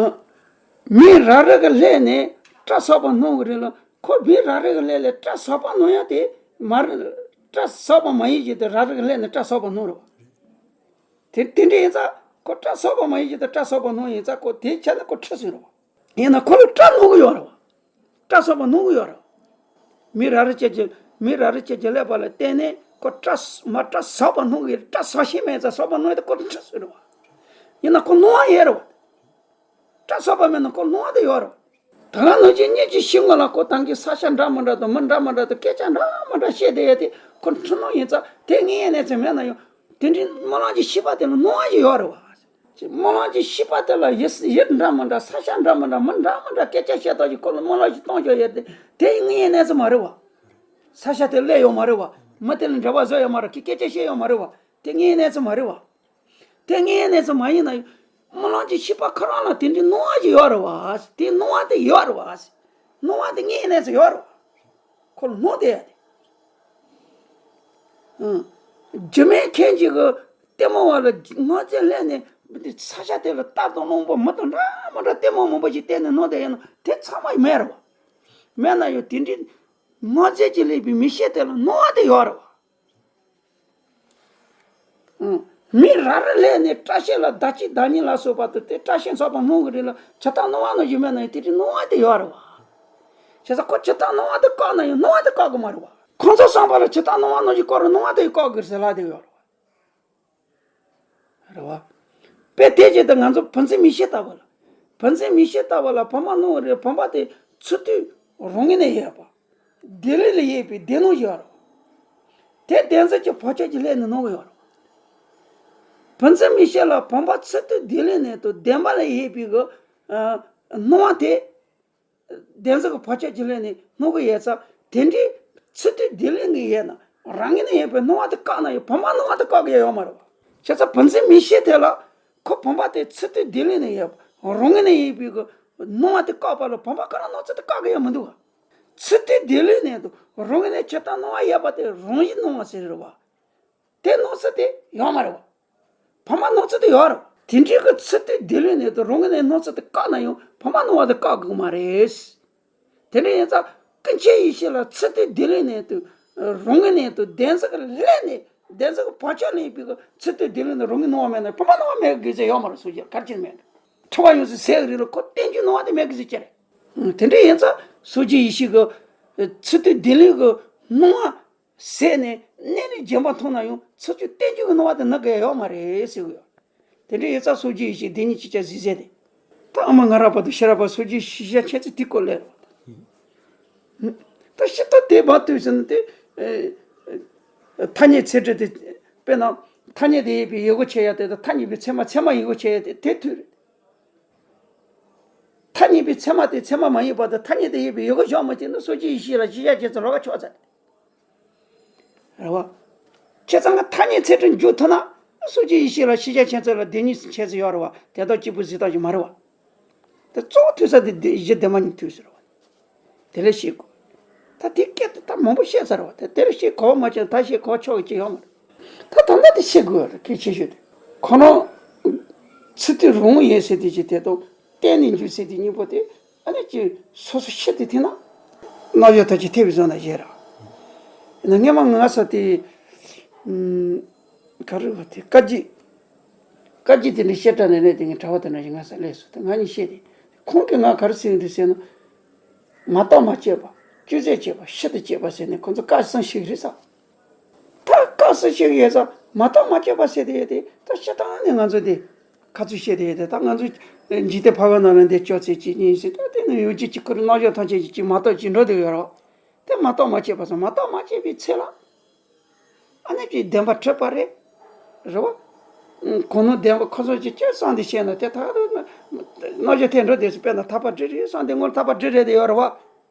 མི་རབ་རིབ་ཀྱི་ཀླད་ནས་སྐྲ་ཟག་པ་སྣང་གི་རེད་ལ། ཁོ་མི་རབ་རིབ་ཀྱི་ཀླད་ལས་སྐྲ་ཟག་པ་སྣང་ཡ་དེ་མ་རེད། སྐྲ་ཟག་པ་མ་ཡིན་ཞིག་དེ་རབ་རིབ་ཀྱི་ཀླད་ནས་སྐྲ་ཟག་པ་སྣང་རེད་བ། དེ་དེ་འདྲ་ཡིན་ཙང་ཁོ་སྐྲ་ཟག་པ་མ་ཡིན་ཞིག་དེ་སྐྲ་ཟག་པ་སྣང་ཡིན་ཙང་ཁོ་དེའི་ཆ་ནས་ཁོ་འཁྲུལ་ཟིན་རེད་བ། ཡིན་ན་ཁོ་ལ་སྐྲ་སྣང་གི་ཡོད་རེད་བ། སྐྲ་ཟག་པ་སྣང་གི་ཡོད་རེད་བ། མི་རབ་རིབ་ཅན་གྱི་མི་རབ་རིབ་ཅན་གྱི་ཀླད་པ་ལ་བརྟེན་ནས་ཁོ་སྐྲ་མ་སྐྲ་ཟག་པ་སྣང་གི། སྐྲ་ཟག་ཤེས་མེད་ཙང་ཟག་པ་སྣང་ཡོད་དེ་ཁོ་ལ་འཁྲུལ་ཟིན་རེད་བ། ཡིན་ན་ཁོ་སྣང་བ་ཡོད་རེད་བ། སྐྲ་ཟག་པ་མེད་ན་ཁོ་སྣང་བ་དེ་ཡོད་རེད་བ། ད་ག་ནང་བཞིན་མྱི་གཅིག་ཤི་སྔོན་ལ་ཁོ་ད་གིན་ས་ཆ་འདྲ་མི་འདྲ་དང་མི་འདྲ་མི་འདྲ་དང་སྐད་ཆ་འདྲ་མི་འདྲ་བཤད་བསྡད་ཡ་དེ་ཁོ་འཁྲུལ་སྣང་ཡིན་ཙང་དེ་དངོས་ཡོད་གནས་ཚུལ་མེད་ན་ཡང་དེ་འདྲའི་སྨོན་ལམ་གྱི་ཤེས་པ་དེ་ལ་སྣང་བ་ཞིག་ཡོད་རེད་བ། སྨོན་ལམ་གྱི་ཤེས་པ་དེ་ལ་ཡུལ་ཡུལ་འདྲ་མི་འདྲ་ས་ཆ་འདྲ་མི་འདྲ་མི་འདྲ་མི་འདྲ་སྐད་ཆ་བཤད་སྟངས་ཀྱི་སྐོར་ལ་སྨོན་ལམ་ཞིག་གཏོང་བཞག་ཡོད་དེ་དེ་དངོས་ཡོད་གནས་ཚུལ་མ་རེད་བ། ས་ཆ་དེ་སླེབས་ཡོད་མ་རེད་བ། མི་དེ་ལ་འབྲེལ་བ་བཟོས་ཡོད་མ་རེད། ཁོས་སྐད་ཆ་བཤད་ཡོད་མ་རེད་བ། དེ་དངོས་ཡོད་གནས་ཚུལ་མ་རེད་བ། དེ་དངོས་ཡོད་གནས་ཚུལ་མ་ཡིན་ན་ཡང་སྨོན་ལམ་གྱི་ཤེས་པ་ཁོ་རང་ལ་དེ་འདྲའི་སྣང་བ་ཞིག་ཡོད་རེད་བ། དེ་སྣང་བ་དེ་ཡོད་རེད་བ། སྣང་བ་དེ་དངོས་ཡོད་གནས་ཚུལ་ཡོད་རེད་བ། ཁོ་ལ་སྣང་བསྡད་ཡ་དེ། ཨང་། རྒྱུ་མེད་མཁན་གཅིག་གིས་ལྟད་མོ་བ་ལ་སྔོ་ཚལ་སླེབས་ནས་ས་ཆ་དེ་ལ་རྟ་དང་གླང་པོ་མི་དང་འདྲ་མི་འདྲ་ལྟད་མོ་མང་པོ་ཞིག་བལྟས་ནས་སྣང་བསྡད་ཡོད་ན་དེ་ཚང་མ་མེད་རེད་བ། མེད་ན་ཡང་དེ་འདྲའི་སྔོ་ཚལ་གྱིས་བསླད་པའི་མིག་ཤེས་དེ་ལ་སྣང་བ་དེ་ཡོད་རེད་བ། ཨང་། མི་རབ་རིབ་སླེབས་ནས་སྐྲ་ཤད་ལ་ཟླ་གཅིག་ཟླ་གཉིས་ལ་སོགས་པ་དེ་དེ་སྐྲ་ཤད་ཟག་པ་སྣང་གི་རེད་ལ། ཇི་ལྟར་སྣང་བ་ནང་བཞིན་མེད་ན་ཡང་དེ་དེ་སྣང་བ་དེ་ཡོད་རེད་བ། བྱས་ཙང་ཁོ་ཇི་ལྟར་སྣང་བ་དེ་བཀག་ན་ཡང་སྣང་བ་དེ་བཀག་གི་མ་རེད་བ། ཁོང་ཚོ་བསམ་པ་ལ་ཇི་ལྟར་སྣང་བ་ནང་བཞིན་བཀག་རུང་སྣང་བ་དེ་བཀག་དགོས་ཟེར་ལབ་བསྡད་ཡོད་རེད་བ། རེད་བ། དཔེ་དེ་བྱས་ཏེ་ང་ཚོ་བུ་འཛིན་མིག་ཤེས་ལྟ་བུ་ལ། བུ་འཛིན་མིག་ཤེས་ལྟ་བུ་ལ་བུམ་པ་སྣང་བ་རེད། བུམ་པ་དེ་ཚུར་མཐུད་རང་ངོས་ནས་ཡོད་པ། བདེན་ལུགས་ལ་ཡོད་པའི་བདེན་སྣང་ཞིག་ཡོད་རེད། དེ་བདེན་འཛིན་གྱི་བག་ཆགས་ཀྱི་ལྷན་ནས་སྣང་གི་ཡོད་རེད། བུ་འཛིན་མིག་ཤེས་ལ་བུམ་པ་ཚུར་མཐུད་བདེན་ལུགས་ནས་དང་བདེན་པ་ལ་ཡོད་པའི་གི་ཨ་སྣང་བ་དེ། བདེན་འཛིན་གྱི་བག་ཆགས་ཀྱི་ལྷན་ནས་སྣང་གི་ཡོད་ཙང་། དེ་འདྲའི་ཚུར་མཐུད་བདེན་ལུགས་ནས་ཡོད་ན། རང་ངོས་ནས་ཡོད་པའི་སྣང་བ་དེ་བཀག་ན་ཡང་བུམ་པ་སྣང་བ་དེ་བཀག་གི་ཡོད་མ་རེད་བ། བྱས་ཙང་བུ་འཛིན་མིག་ཤེས་དེ་ལ་ཁོ་བུམ་པ་དེ་ཚུར་མཐུད་བདེན་ལུགས་ནས་ཡོད་པ། རང་ངོས་ནས་ཡོད་པའི་གི་སྣང་བ་དེ་བཀག་པ་ལ་བུམ་པ་ག་རང་སྣང་ཚུལ་དེ་བཀག་གི་ཡོད་མི་འདུག་བ། ཚུར་མཐུད་བདེན་ལུགས་ནས་དང་རང་ངོས་ནས་ཇི་ལྟར་སྣང་བ་ཡོད་པ་དེ་རང་བཞིན་སྣང་བ་ཟེར་རེད་བ། དེ་སྣང་ཚུལ་དེ་ཡོད་མ་རེད་བ། བུམ་པ་སྣང་ཚུལ་དེ་ཡོད་རེད་བ། དེ་འདྲའི་གི་ཚུར་མཐུད་བདེན་ལུགས་ནས་དང་རང་ངོས་ནས་སྣང་ཚུལ་དེ་བཀག་ན་ཡང་བུམ་པ་སྣང་བ་དེ་བཀག་དགོས་མ་རེད། དེ་འདྲ་ཡིན་ཙང་ཀུན་མཁྱེན་ཡེ་ཤེས་ལ་ཚུར་མཐུད་བདེན་ལུགས་ནས་དང་རང་ངོས་ནས་དང་བདེན་འཛིན་གྱི་ལྷན་ནས། བདེན་འཛིན་གྱི་བག་ཆགས་ལ་ཡོད་པའི་གི་ཚུར་མཐུད་བདེན་ལུགས་ནས་རང་ངོས་སྣང་བ་མེད་ན་བུམ་པ་སྣང་བ་མེད་དགོས་ཚེ་ཡོད་མ་རེད། སོ་སོར་ག་རེ་བྱས་ནས་མེད་འགྲོ། འཁྲུལ་པ་ཡོངས་སུ་ཟད་ཀྱི་རིགས་ལ་ཁོ་བསྟན་བཅོས་སྣང་བ་དེ་མེད་དགོས་ཚེ་ཅི་རེད། དེ་འདྲ་ཡིན་ཙང་སོ་སོའི་ཡེ་ཤེས་ཀྱི་ཚུར་མཐུད་བདེན་ལུགས་ཀྱི་སྣང་བ་ཟད་ནས་གནས་ལུགས་རྗེན་པ་མཐོང་ན་ཡང་ཚུར་མཐུད་བསྟན་བཅོས་ཀྱི་སྣང་བ་དེ་སྣང་གི་ཡོད་མ་རེད་ཟེར་གི་ཡོད། དེ་འདྲ་ཡིན་ཙང་སོ་སོའི་ཡེ་ཤེས་བདེན་གཉིས་ཅིག་ཅར་གཟིགས་ཟེར་ཏེ། ད་ཨ་མ་ང་རག་པ་དང་ཤེས་རབ་པ་སོ་སོའི་ཤེས་བྱ་ཁྱད་ཚད་དེ་སྐོར་ལས་རེད་བ། ད་ཤེས་རྟོགས་དེ་མ་ཐུབ་ཟིན་ཏེ། ཐ་སྙད་ཚད་འབྲས་དེ། དཔེར་ན། ཐ་སྙད་དེ་ཡོད་པའི་ཡོད་དགུ་ཆད་ཡ་དེ་དང་ཐ་སྙད་པའི་ཚད་མ་ཚད་མ་ཡོད་དགུ་ཆད་ཡ་དེ་དེ་ཐུག་རེད། ཐ་སྙད་པའི་ཚད་མ་དེ་ཚད་མ་མ་ཡིན་པ་དང་ཐ་སྙད་དེ་ཡོད་པའི་ཡོད་དགུ་བཞག་མ་ཐུབ་ན་སོ་སོའི་ཡེ་ཤེས་ལ་ཤེས་བྱ་ཁྱད་ཚད་ལོགས་ཀ་ཆགས་ཚར། རེད་བ། བྱས་ཙང་ཐ་སྙད་ཚད་འབྲས་འཇོག་ཐུབ་ན། སོ་སོའི་ཡེ་ཤེས་ལ་ཤེས་བྱ་ཁྱད་ཚད་ལ་བདེན་གཉིས་སུ་ཁྱད་ཚད་ཡོད་རེད་བ། དེ་དག་གཅིག་པུ་གཟིགས་སྟངས་ཤིག་མ་རེད་བ། དེ་གཙོ་བོ་ཐུག་ས་དེ་བདེན་གཞི་བདེན་པ་གཉིས་ཐུག་ཟེར་བ། དེ་ལས་ཤེས་དགོས། ད་དེ་སྐད་དུ་ད་མང་པོ་བཤད་ཚར་བ། དེ་དེར་ཤེས་གོ་བ་མ་ཆགས་ད་ཤེས་གོ་བ་ཆོག་གི་ཅི་ཡོད་མ་རེད། ད་ད་ལྟ་དེ་ཤེས་དགོས་རེད། གལ་ཆེ་ཤོས་དེ། ཁོ་རང་ཚུར་མཐུད་རང་ངོས་ཡིན་ཟེར་དེ་ཅི་དེ་དང་གཏན་ནས་འཇུག་ཟེར་དེ་གཉིས་པོ་དེ་ཨ་ནི་ཅི་སོ་སོ་ཤི་དེ་ཐེ་ན། རྣལ་འབྱོར་ཐམས་ཅད་ཐེ་བའི་བཟོ་ན་ཡེ་ར། ཡིན་ན་སྔས་མ་ང་ས་དེ་ག་རེ་བ་དེ་བཀའ་བརྒྱུད། བཀའ་བརྒྱུད་དེ་འདྲ་བཤད་གྲྭ་ནས་གནས་དེ་ངས་གྲྭ་བ་དེ་འདྲ་ཞིག་ང་ས་སླེབས་སོང་། དེ་ང་གཉིས་བཤད་དེ། ཁོང་གིས་ང་ག་རེ་ཟེར་གི་འདུག་ཟེར་ན། མ་བརྟགས་མ་དཔྱད་པ། བཅོས་ཚད་བཅད་པ། ཤིན་ཏུ་དཔྱད་པ་ཟེར་ནས་ཁོང་ཚོ་བཀའ་གསུང་ཤེས་ཀྱི་རེད་ས། ད་བཀའ་གསུང་ཤེས་ཀྱི་ཡོད་ས་མ་བརྟགས་མ་དཔྱད་པ་ཟེར་དེ་ཡོད་དེ། ད་སྤྱིར་བཏང་ནས་ང་ཚོ་དེ་ཁ་ཚུར་བཤད་དེ་ཡོད་དེ། ད་ང་ཚོ་འཇིག་རྟེན་ཕ་བོང་ནང་ལ་འདི་སྐྱོ་ཚེ་གཅིག་གཉིས་ཟེར། ད་དེ་ནི་ཡོད་ཀྱི་གཅིག་ཁུར་རྣལ་འབྱོར་ཐམས་ཅད་ཀྱི་གཅིག་མ་བརྟགས་གཅིག་འགྲོ་བསྡད་ཡོད་རེད་བ། དེ་མ་བརྟགས་མ་དཔྱད་པ་སོང་། མ་བརྟགས་མ་དཔྱད་པའི་ཚེ་ལ། ཨ་ནི་ཅིག་བདེན་པ་འཁྲུལ་པ་རེད། རེད་བ། གོ་ནོར་བདེན་པ་ཁོ་ཚོ་ཅིག་ཅིག་བསམ་སྟེ་བཤད་ན་དེ་ད་རྣལ་འབྱོར་ཐད་འགྲོ་བསྡད་སོང་། དཔེར་ན་ཐར་པ་འགྲིག་རེད་བསམ་སྟེ་ངོ་ཐར་པ་འགྲིག་རེད་དེ་ཡོད་རེད་བ།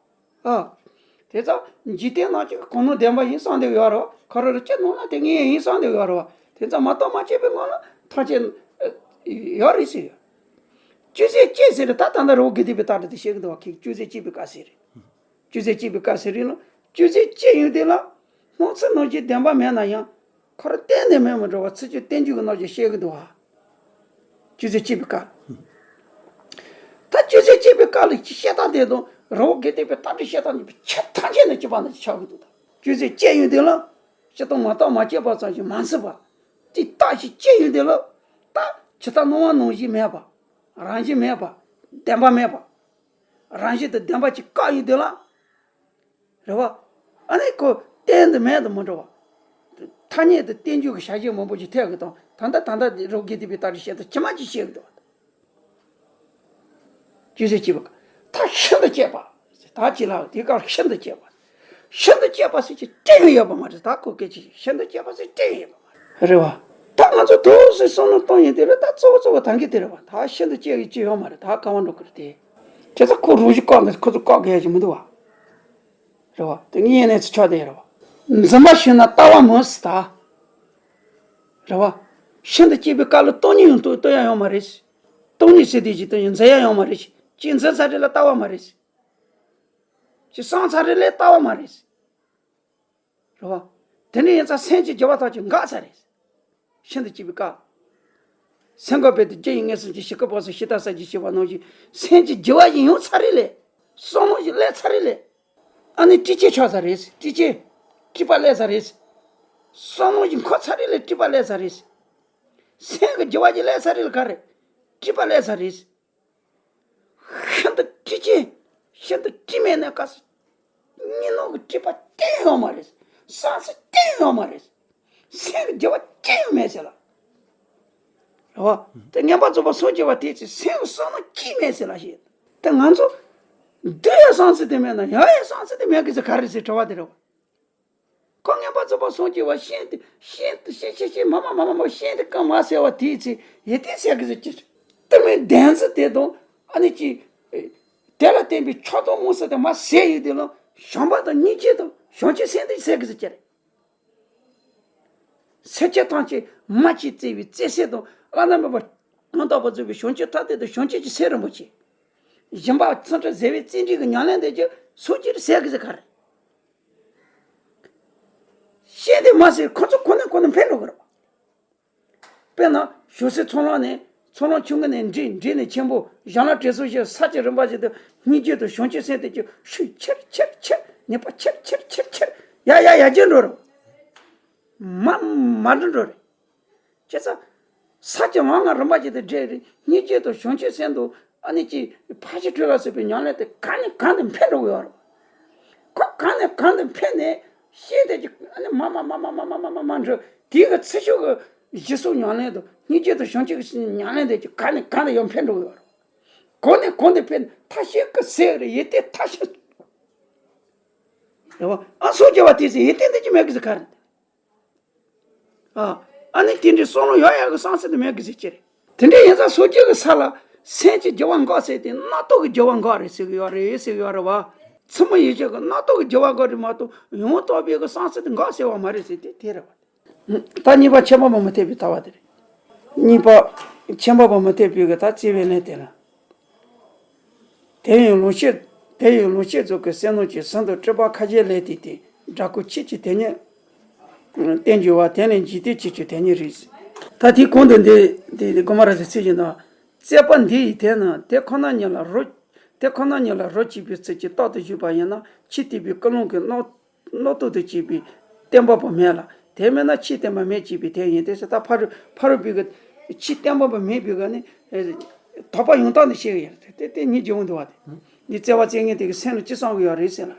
ཨ། དེ་ཙང་འཇིག་རྟེན་ནང་ཅིག་གོ་ནོར་བདེན་པ་ཡིན་བསམ་སྟེ་ཡོད་རེད་བ། ཁོ་རང་རང་ཅིག་ནང་ན་དེ་ངས་ཡིན་བསམ་སྟེ་ཡོད་རེད་བ། དེ་ཙང་མ་བརྟགས་མ་དཔྱད་པའི་ངང་ལ་ཐམས་ཅད་ཡོད་རེད་ཟེར། བཅོས་ཚད་བཅད་ཟེར་ད་ད་ལྟ་རི་བོ་དགེ་ལྡན་པའི་རྟགས་འགྲེལ་དེ་བཤད་གི་འདུག་བ། ཁྱེད་བཅོས་ཚད་བཅད་པའི་སྐབས་ཟེར་རེད། བཅོས་ཚད་བཅད་པའི་སྐབས་ཟེར་རེད་ལ། བཅོས་ཚད་བཅད་ཡོང་དུས་ལ། སྣང་ཚུལ་ནང་བཞིན་བདེན་པ་མེད་ན་ཡང་། ཁོ་རང་གཏན་ནས་མེད་མི་འགྲོ་བ། ཚུལ་འཆོས་བསྟན་བཅོས་ཀྱི་རྣམ་གཞག་བཤད་ཀྱི་འདུག་བ། བཅོས་ཚད་བཅད་པའི་སྐབས། ད་བཅོས་ཚད་བཅད་པའི་སྐབས་ལ་བཤད་སྟངས་དེ་དང་རི་བོ་དགེ་ལྡན་པའི་རྟགས་འགྲེལ་བཤད་སྟངས་གཉིས་པོ་ཆ་ཐམས་ཅད་ནས་གཅིག་པ་ནང་བཞིན་ཆགས་ཀྱི་འདུག་ད་བཅོས་ཚད་བཅད་ཡོང་དུས་ལ། སྤྱིར་བཏང་མ་བརྟགས་མ་དཔྱད་པ་ཙམ་ཞིག་མ་ཟིན་པ། དེ་རྟགས་ཤིག་བཅད་ཡོང་དུས་ལ། ད་ཇི་ལྟར་སྣང་བ་ནང་བཞིན་མེད་པ། རང་བཞིན་མེད་པ། བདེན་པ་མེད་པ། རང་བཞིན་དུ་བདེན་པ་ཅིག་བཀག་ཡོང་དུས་ལ། རེད་བ། ཨ་ནི་ཁོ་གཏན་དུ་མེད་དུ་མི་འགྲོ་བ། ཐ་སྙད་དུ་བསྟན་བཅོས་ཀྱི་བྱ་བྱེད་མང་པོ་ཞིག་ཐེབས་ཀྱི་དང་། ད་ལྟ་ད་ལྟ་རི་བོ་དགེ་ལྡན་པའི་རྟགས་འགྲེལ་བཤད་དུ་ཇི་མ་ཇི་བཤད་ཀྱི་འདུག་བ། བཅོས་ཚད་བཅད་པ། ད་ཤིན་ཏུ་དཔྱད་པ། ད་ཅི་ལ་དེ་གར་ཤིན་ཏུ་དཔྱད་པ། ཤིན་ཏུ་དཔྱད་པ་ཟེར་གྱི་སྤྲད་ཡོང་ཡོད་པ་མ་རེད། ད་ཁོ་སྐད་ཆ་ཤིན་ཏུ་དཔྱད་པ་ཟེར་སྤྲད་ཡོང་ཡོད་པ་མ་རེད། རེད་བ། ད་ང་ཚོ་དུས་སུ་བསམ་བློ་གཏོང་ཡོང་དུས་ལ་ད་གཙོ་བོ་གཙོ་བོ་ད་གི་དེ་རེད་བ། ད་ཤིན་ཏུ་དཔྱད་ཡོད་ཀྱི་ཡོད་མ་རེད། ད་ག་བ་འགྲོ་གི་རེད་དེ། ཁྱེད་ཚོ་ཁོ་རང་བཞིན་བཀག་ནས་ཁོ་ཚོ་བཀག་གི་ཡ་ཞིག་མི་འདུག་བ། རེད་བ། དེ་ངའི་གནས་ཚུལ་ཆགས་བསྡད་ཡོད་རེད་བ། འཛིན་པ་ཞིག་ན་ལྟ་བ་མོས་སུ་ད། རེད་བ། ཤིན་ཏུ་དཔྱད་པའི་སྐབས་ལ་སྟོང་ཉིད་ཡང་སྟོང་སྟོང་ཡ་ཡོད་མ་རེད། སྟོང་ཉིད་ཟེར་དུས་ཀྱི་སྟོང་ཉིད་འཛིན་ཡ་ཡོད་མ་རེད། ཅིག་འཛིན་ཚར་རེད་ལ་ལྟ་བ་མ་རེད། ཅིག་བསམ་ཚར་རེད་ལ་ལྟ་བ་མ་རེད། རེད་བ། དེ་འདྲ་ཡིན་ཙང་སེམས་ཀྱི་རྒྱུ་བ་ཐམས་ཅད་འགག་ཚར་རེད། ཤིན་ཏུ་དཔྱད་པའི་སྐབས། སེམས་འགག་པའི་དུས་རྒྱུ་ཡི་མངོན་སུམ་གྱི་ཞིང་ཁམས་སྤངས་སུ་ཞིང་རྟ་ཟ་བྱེད་ཞེས་པ་ནང་བཞིན་སེམས་ཀྱི་རྒྱུ་བ་ཞིག་ཡོང་ཚར་རེད་ལས། བསམ་བློ་ཞིག་སླེབས་ཚར་རེད་ལས། ཨ་ནི་སྤྲོས་བཅས་ཆགས་ཚར་རེད། སྤྲོས་བཅས། སྤྲོས་པ་སླེབས་ཚར་རེད། བསམ་བློ་ཞིག་འཁོར་ཚར་རེད་ལས་སྤྲོས་པ་སླེབས་ཚར་རེད། སེམས་ཀྱི་རྒྱུ་བ་ཞིག་སླེབས་ཚར་རེད་ལ་ག་རེ། སྤྲོས་པ་སླེབས་ཚར་རེད། ཤིན་ཏུ་སྤྲོས་བཅས། ཤིན་ཏུ་སྤྲོས་མེད་ནས་ག་ས། གཉིས་སྣང་གི་སྤྲོས་པ་གཏན་ཡོད་མ་རེད། བསམ་ཚུལ་གཏན་ཡོད་མ་རེད། སེམས་ཀྱི་འགྱུར་བ་གཅིག་ཡང་མེད་ཟེར་ལ། རེད་བ། དེ་མངོན་པར་རྫོགས་པར་སངས་རྒྱས་པ་དེ་ཚོས་སེམས་ཀྱི་བསམ་མནོ་གཅིག་མེད་ཟེར་ལ་ཞེས། དེ་ང་ཚོ་སྡོད་ཡ་བསམ་ཚུལ་དེ་མེད་ན་ཡོད་ཡ་བསམ་ཚུལ་དེ་མེད་གི་ཟེར་ག་རེ་ཟེར་དྲི་བ་དེ་རེད་བ། ཁོ་མངོན་པར་རྫོགས་པར་སངས་རྒྱས་པ་ཤིན་ཏུ་ཤིན་ཏུ་ཤེས་ཤེས་ཤེས་མ་མ་མ་མ་མ་ཤིན་ཏུ་དཀའ་མ་ཟེར་བ་དེའི་ཚེ་ཡིད་བརྟན་ཟེར་གི་ཟེར་གྱི། དེ་མིན་བདེན་འཛིན་དེ་དང་ཨ་ནི་ཅི། དེ་ལ་བརྟེན་པའི་ཆགས་སྡང་རྨོངས་གསུམ་དེ་མ་ཟད་ཡོད་དེ་ལ་བྱམས་པ་དང་སྙིང་རྗེ་དང་བྱང་ཆུབ་སེམས་དེ་ཟེར་གི་ཟེར་གྱི་རེད། སེམས་ཅན་ཐམས་ཅད་མ་གཅིག་བརྩེ་བའི་བརྩེ་སེམས་དང་བླ་ན་མེད་པ་ཡང་དག་པར་རྫོགས་པའི་བྱང་ཆུབ་ཐབས་ལྡན་དང་བྱང་ཆུབ་ཀྱི་སེམས་རིན་པོ་ཆེ། སྦྱིན་པ་ཚུལ་ཁྲིམས་བཟོད་པའི་བརྩོན་འགྲུས་ཀྱི་ཉམས་ལེན་དེ་ཀྱང་སངས་རྒྱས་ཟེར་གི་ཟེར་ག་རེད། ཤེས་དེ་མ་ཟད་ཁོ་ཚོ་ཁོ་ནས་ཁོ་ནས་འཕེལ་འགྲོ་གི་རེད་པ། དཔེར་ན་ཞོ་སའི་ཚོང་ལམ་ནས་ཚོང་ལམ་ཆུང་ངུ་ནས་འབྲིང་འབྲིང་ནས་ཆེན་པོ་ཞིང་ལ་བྲེལ་ཟུང་བྱས་ས་ཆ་རིམ་པ་བཞིན་དུ་སྙིང་རྗེ་དང་བྱང་ཆུབ་སེམས་དེ་ཀྱང་ཤུགས་ཆེར་ཆེར་ཆེར་ནུས་པ་ཆེར་ཆེར་ཆེར་ཆེར་ཡར་ཡར་ཡར་རྒྱས་འགྲོ་རེད། མར་མར་འགྲོ་འགྲོ་རེད། བྱས་ཙང་། ས་ཀྱི་ངང་ང་རིམ་པ་བཞིན་དུ་འདྲེས་རེད། སྙིང་རྗེ་དང་བྱང་ཆུབ་སེམས་དང་ཨ་ནི་ཅི་ཕར་ཕྱིན་དྲུག་ལ་སོགས་པའི་ཉམས་ལེན་དེ་གང་ནས་གང་དུ་འཕེལ་འགྲོ་གི་ཡོད་རེད། ཁོ་གང་ནས་གང་དུ་འཕེལ་ནས་ཤེས་དེ་ཅིག་ཨ་ནི་མ་མ་མ་འགྲོ། དེའི་གི་ཚེ་ཤུགས་ཀྱི་གཞི་གསུམ་ཉམས་ལེན་དང་སྙིང་རྗེ་དང་བྱང་ཆུབ་ཀྱི་ཉམས་ལེན་དེ་ཅིག་གང་ནས་གང་དུ་ཡང་འཕེལ་འགྲོ་གི་ཡོད་རེད། གང་ནས་གང་དུ་འཕེལ་ནས་ཐ་ཤལ་གི་ཟེར་རེད། ཡིད་བརྟན་ཐ་ཤལ། རེད་བ། ཨ་སངས་རྒྱས་པ་དེ་ཚོས་ཡིད་བརྟན་དེ་ཅིག་མེད་གི་ཟེར་ག་རེད། ཨ། ཨ་ནི་དེ་འདྲའི་བསམ་བློ་ཡོད་ཡག་གི་བསམ་ཚུལ་དེ་མེད་གི་ཟེར་གྱི་རེད། དེ་འདྲ་ཡིན་ཙང་སངས་རྒྱས་ཀྱི་ས་ལ་སེམས་ཀྱི་རྒྱུ་བ་འགགས་ཟེར་དེ་རྣམ་རྟོག་གི་རྒྱུ་བ་འགགས་རེད་ཟེར་གི་ཡོད་རེད་ཟེར་གི་ཡོད་རེད་བ། ཚད་མ་ཡིན་ཕྱིར་གྱི་རྣམ་རྟོག་གི་རྒྱུ་བ་འགགས་རེད་མ་གཏོགས་ཡང་དག་པའི་གི་བསམ་ཚུལ་དེ་འགགས་ཟེར་བ་མ་རེད་ཟེར་དེ་དེ་རེད་བ། ད་གཉིས་པ་ཁྱད་པར་པ་མི་འཐད་པའི་ལྟ་བ་དེ་རེད། གཉིས་པ་ཁྱད་པར་པ་མི་འཐད་པའི་གི་ད་བརྩེ་བའི་ལན་དེ་ལ། དེ་ཡི་ལོངས་སྤྱོད། དེ་ཡི་ལོངས་སྤྱོད་རྫོགས་ཀྱི་སེམས་རྣམས་ཀྱིས། ཟིན་དང་སྤྲོས་པ་ཁ་ཞེ་ལས་བཏུས་ཏེ། དགྲ་བོ་ཁྱེད་ཀྱིས་དེ་ཉིད་བསྟན་འགྱུར་བ། དེ་ནི་འཇིག་རྟེན་ཁྱེད་ཀྱིས་དེ་ཉིད་རིག། ད་དེའི་གོང་དུ་འདི་འདི་འདི་གོ་མ་ར་ཟེར་ཚིག་བཞིན་དུ། བརྩེགས་པ་འདི་ཡི་དེ་ནི་དེ་ཁོ་ན་ཉིད་ལ་རོ། དེ་ཁོ་ན་ཉིད་ལ་རོ་གཅིག་པའི་ཚུལ་གྱིས་རྟག་ཏུ་བཞུགས་པ་ཡིན་ན་ཆོས་བསྟན་པའི་ཀུན་སློང་གི་རྣོ་རྣོ་རྟུལ་དུ་བྱེད་པའི་བརྟན་པ་པོ་མེད་ལ། དེ་མེད་ན་ཆོས་བསྟན་པ་མེད་ཅེས་པའི་དོན་ཡིན་ཏེ། ད་ཕ་རོལ་ཕ་རོལ་པོའི་གི་ཆོས་བསྟན་པ་པོ་མེད་པའི་གི་ནི་དོགས་པ་ཡོང་སྟངས་འདི་ཤེས་གི་ཡོད་རེད། དེ་དེ་ཉིད་ཀྱི་འོང་འདུག་བ། དེ་འདི་བརྩེ་བ་བརྩེ་ངན་དེ་གི་སེམས་ལ་ཅི་བསམ་གི་ཡོད་རེད་ཟེར་ན།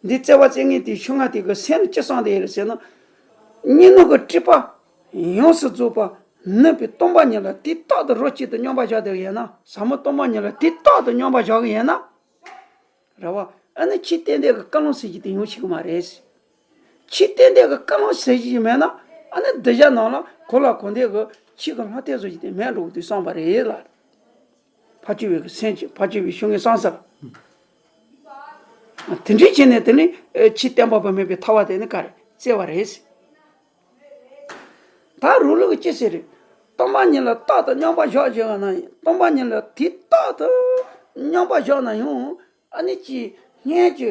འདི་བརྩེ་བ་བརྩེ་ངན་དེ་ཤུགས་ལྔ་དེ་གི་སེམས་ལ་ཅི་བསམ་དེ་ཡོད་རེད་ཟེར་ན། གཉིས་སྣང་གི་སྤྲོས་པ་ཡོངས་སུ་རྫོགས་པ་ནུབ་པའི་སྟོང་པ་ཉིད་ལ་དུས་རྟག་ཏུ་རོ་གཅིག་ཏུ་སྙོམས་པར་བཞག་བསྡད་གི་ཡོད་ན། ཟབ་མོ་སྟོང་པ་ཉིད་ལ་དུས་རྟག་ཏུ་སྙོམས་པར་བཞག་གི་ཡོད་ན། རེད་བ། ཨ་ནི་ཆོས་ཏན་ཏན་གྱི་ཀུན་སློང་ཟེར་གྱི་དེ་ཡོང་ཤེས་ཀྱི་མ་རེད། ཆོས་ཏན་ཏན་གྱི་ཀུན་སློང་ཟེར་གྱི་མེད་ན། ཨ་ནི་གདུལ་བྱ་རྣམས་ལ་གང་ལ་གང་འདོད་ཀྱི་ཆོས་ཀྱི་ལྷ་སྟེ་བཟོ་གྱི་དེ་མེད་འགྲོ་གི་དུས་བསམ་པ་རེད་ལ། ཕར་ཕྱོགས་པའི་གི་སེམས་ཀྱི་ཕར་ཕྱོགས་པའི་ཤུགས་ངན་བསམ་ས་ལ། དེ་འདྲའི་བྱས་ནས་དེ་ནི་ཆོས་བསྟན་པ་པོ་མེད་པའི་ཐལ་བ་དེ་ནི་ག་རེ་བརྩེ་བ་རེད། ད་རུ་ལུགས་ཀྱི་ཅི་ཟེར་རེད། སྟོང་པ་ཉིད་ལ་རྟག་ཏུ་སྙོམས་པར་བཞག་བཞག་ན་ཡང་། སྟོང་པ་ཉིད་ལ་དུས་རྟག་ཏུ་སྙོམས་པར་བཞག་ན་ཡང་། ཨ་ནི་ཅི་སྔོན་གྱི་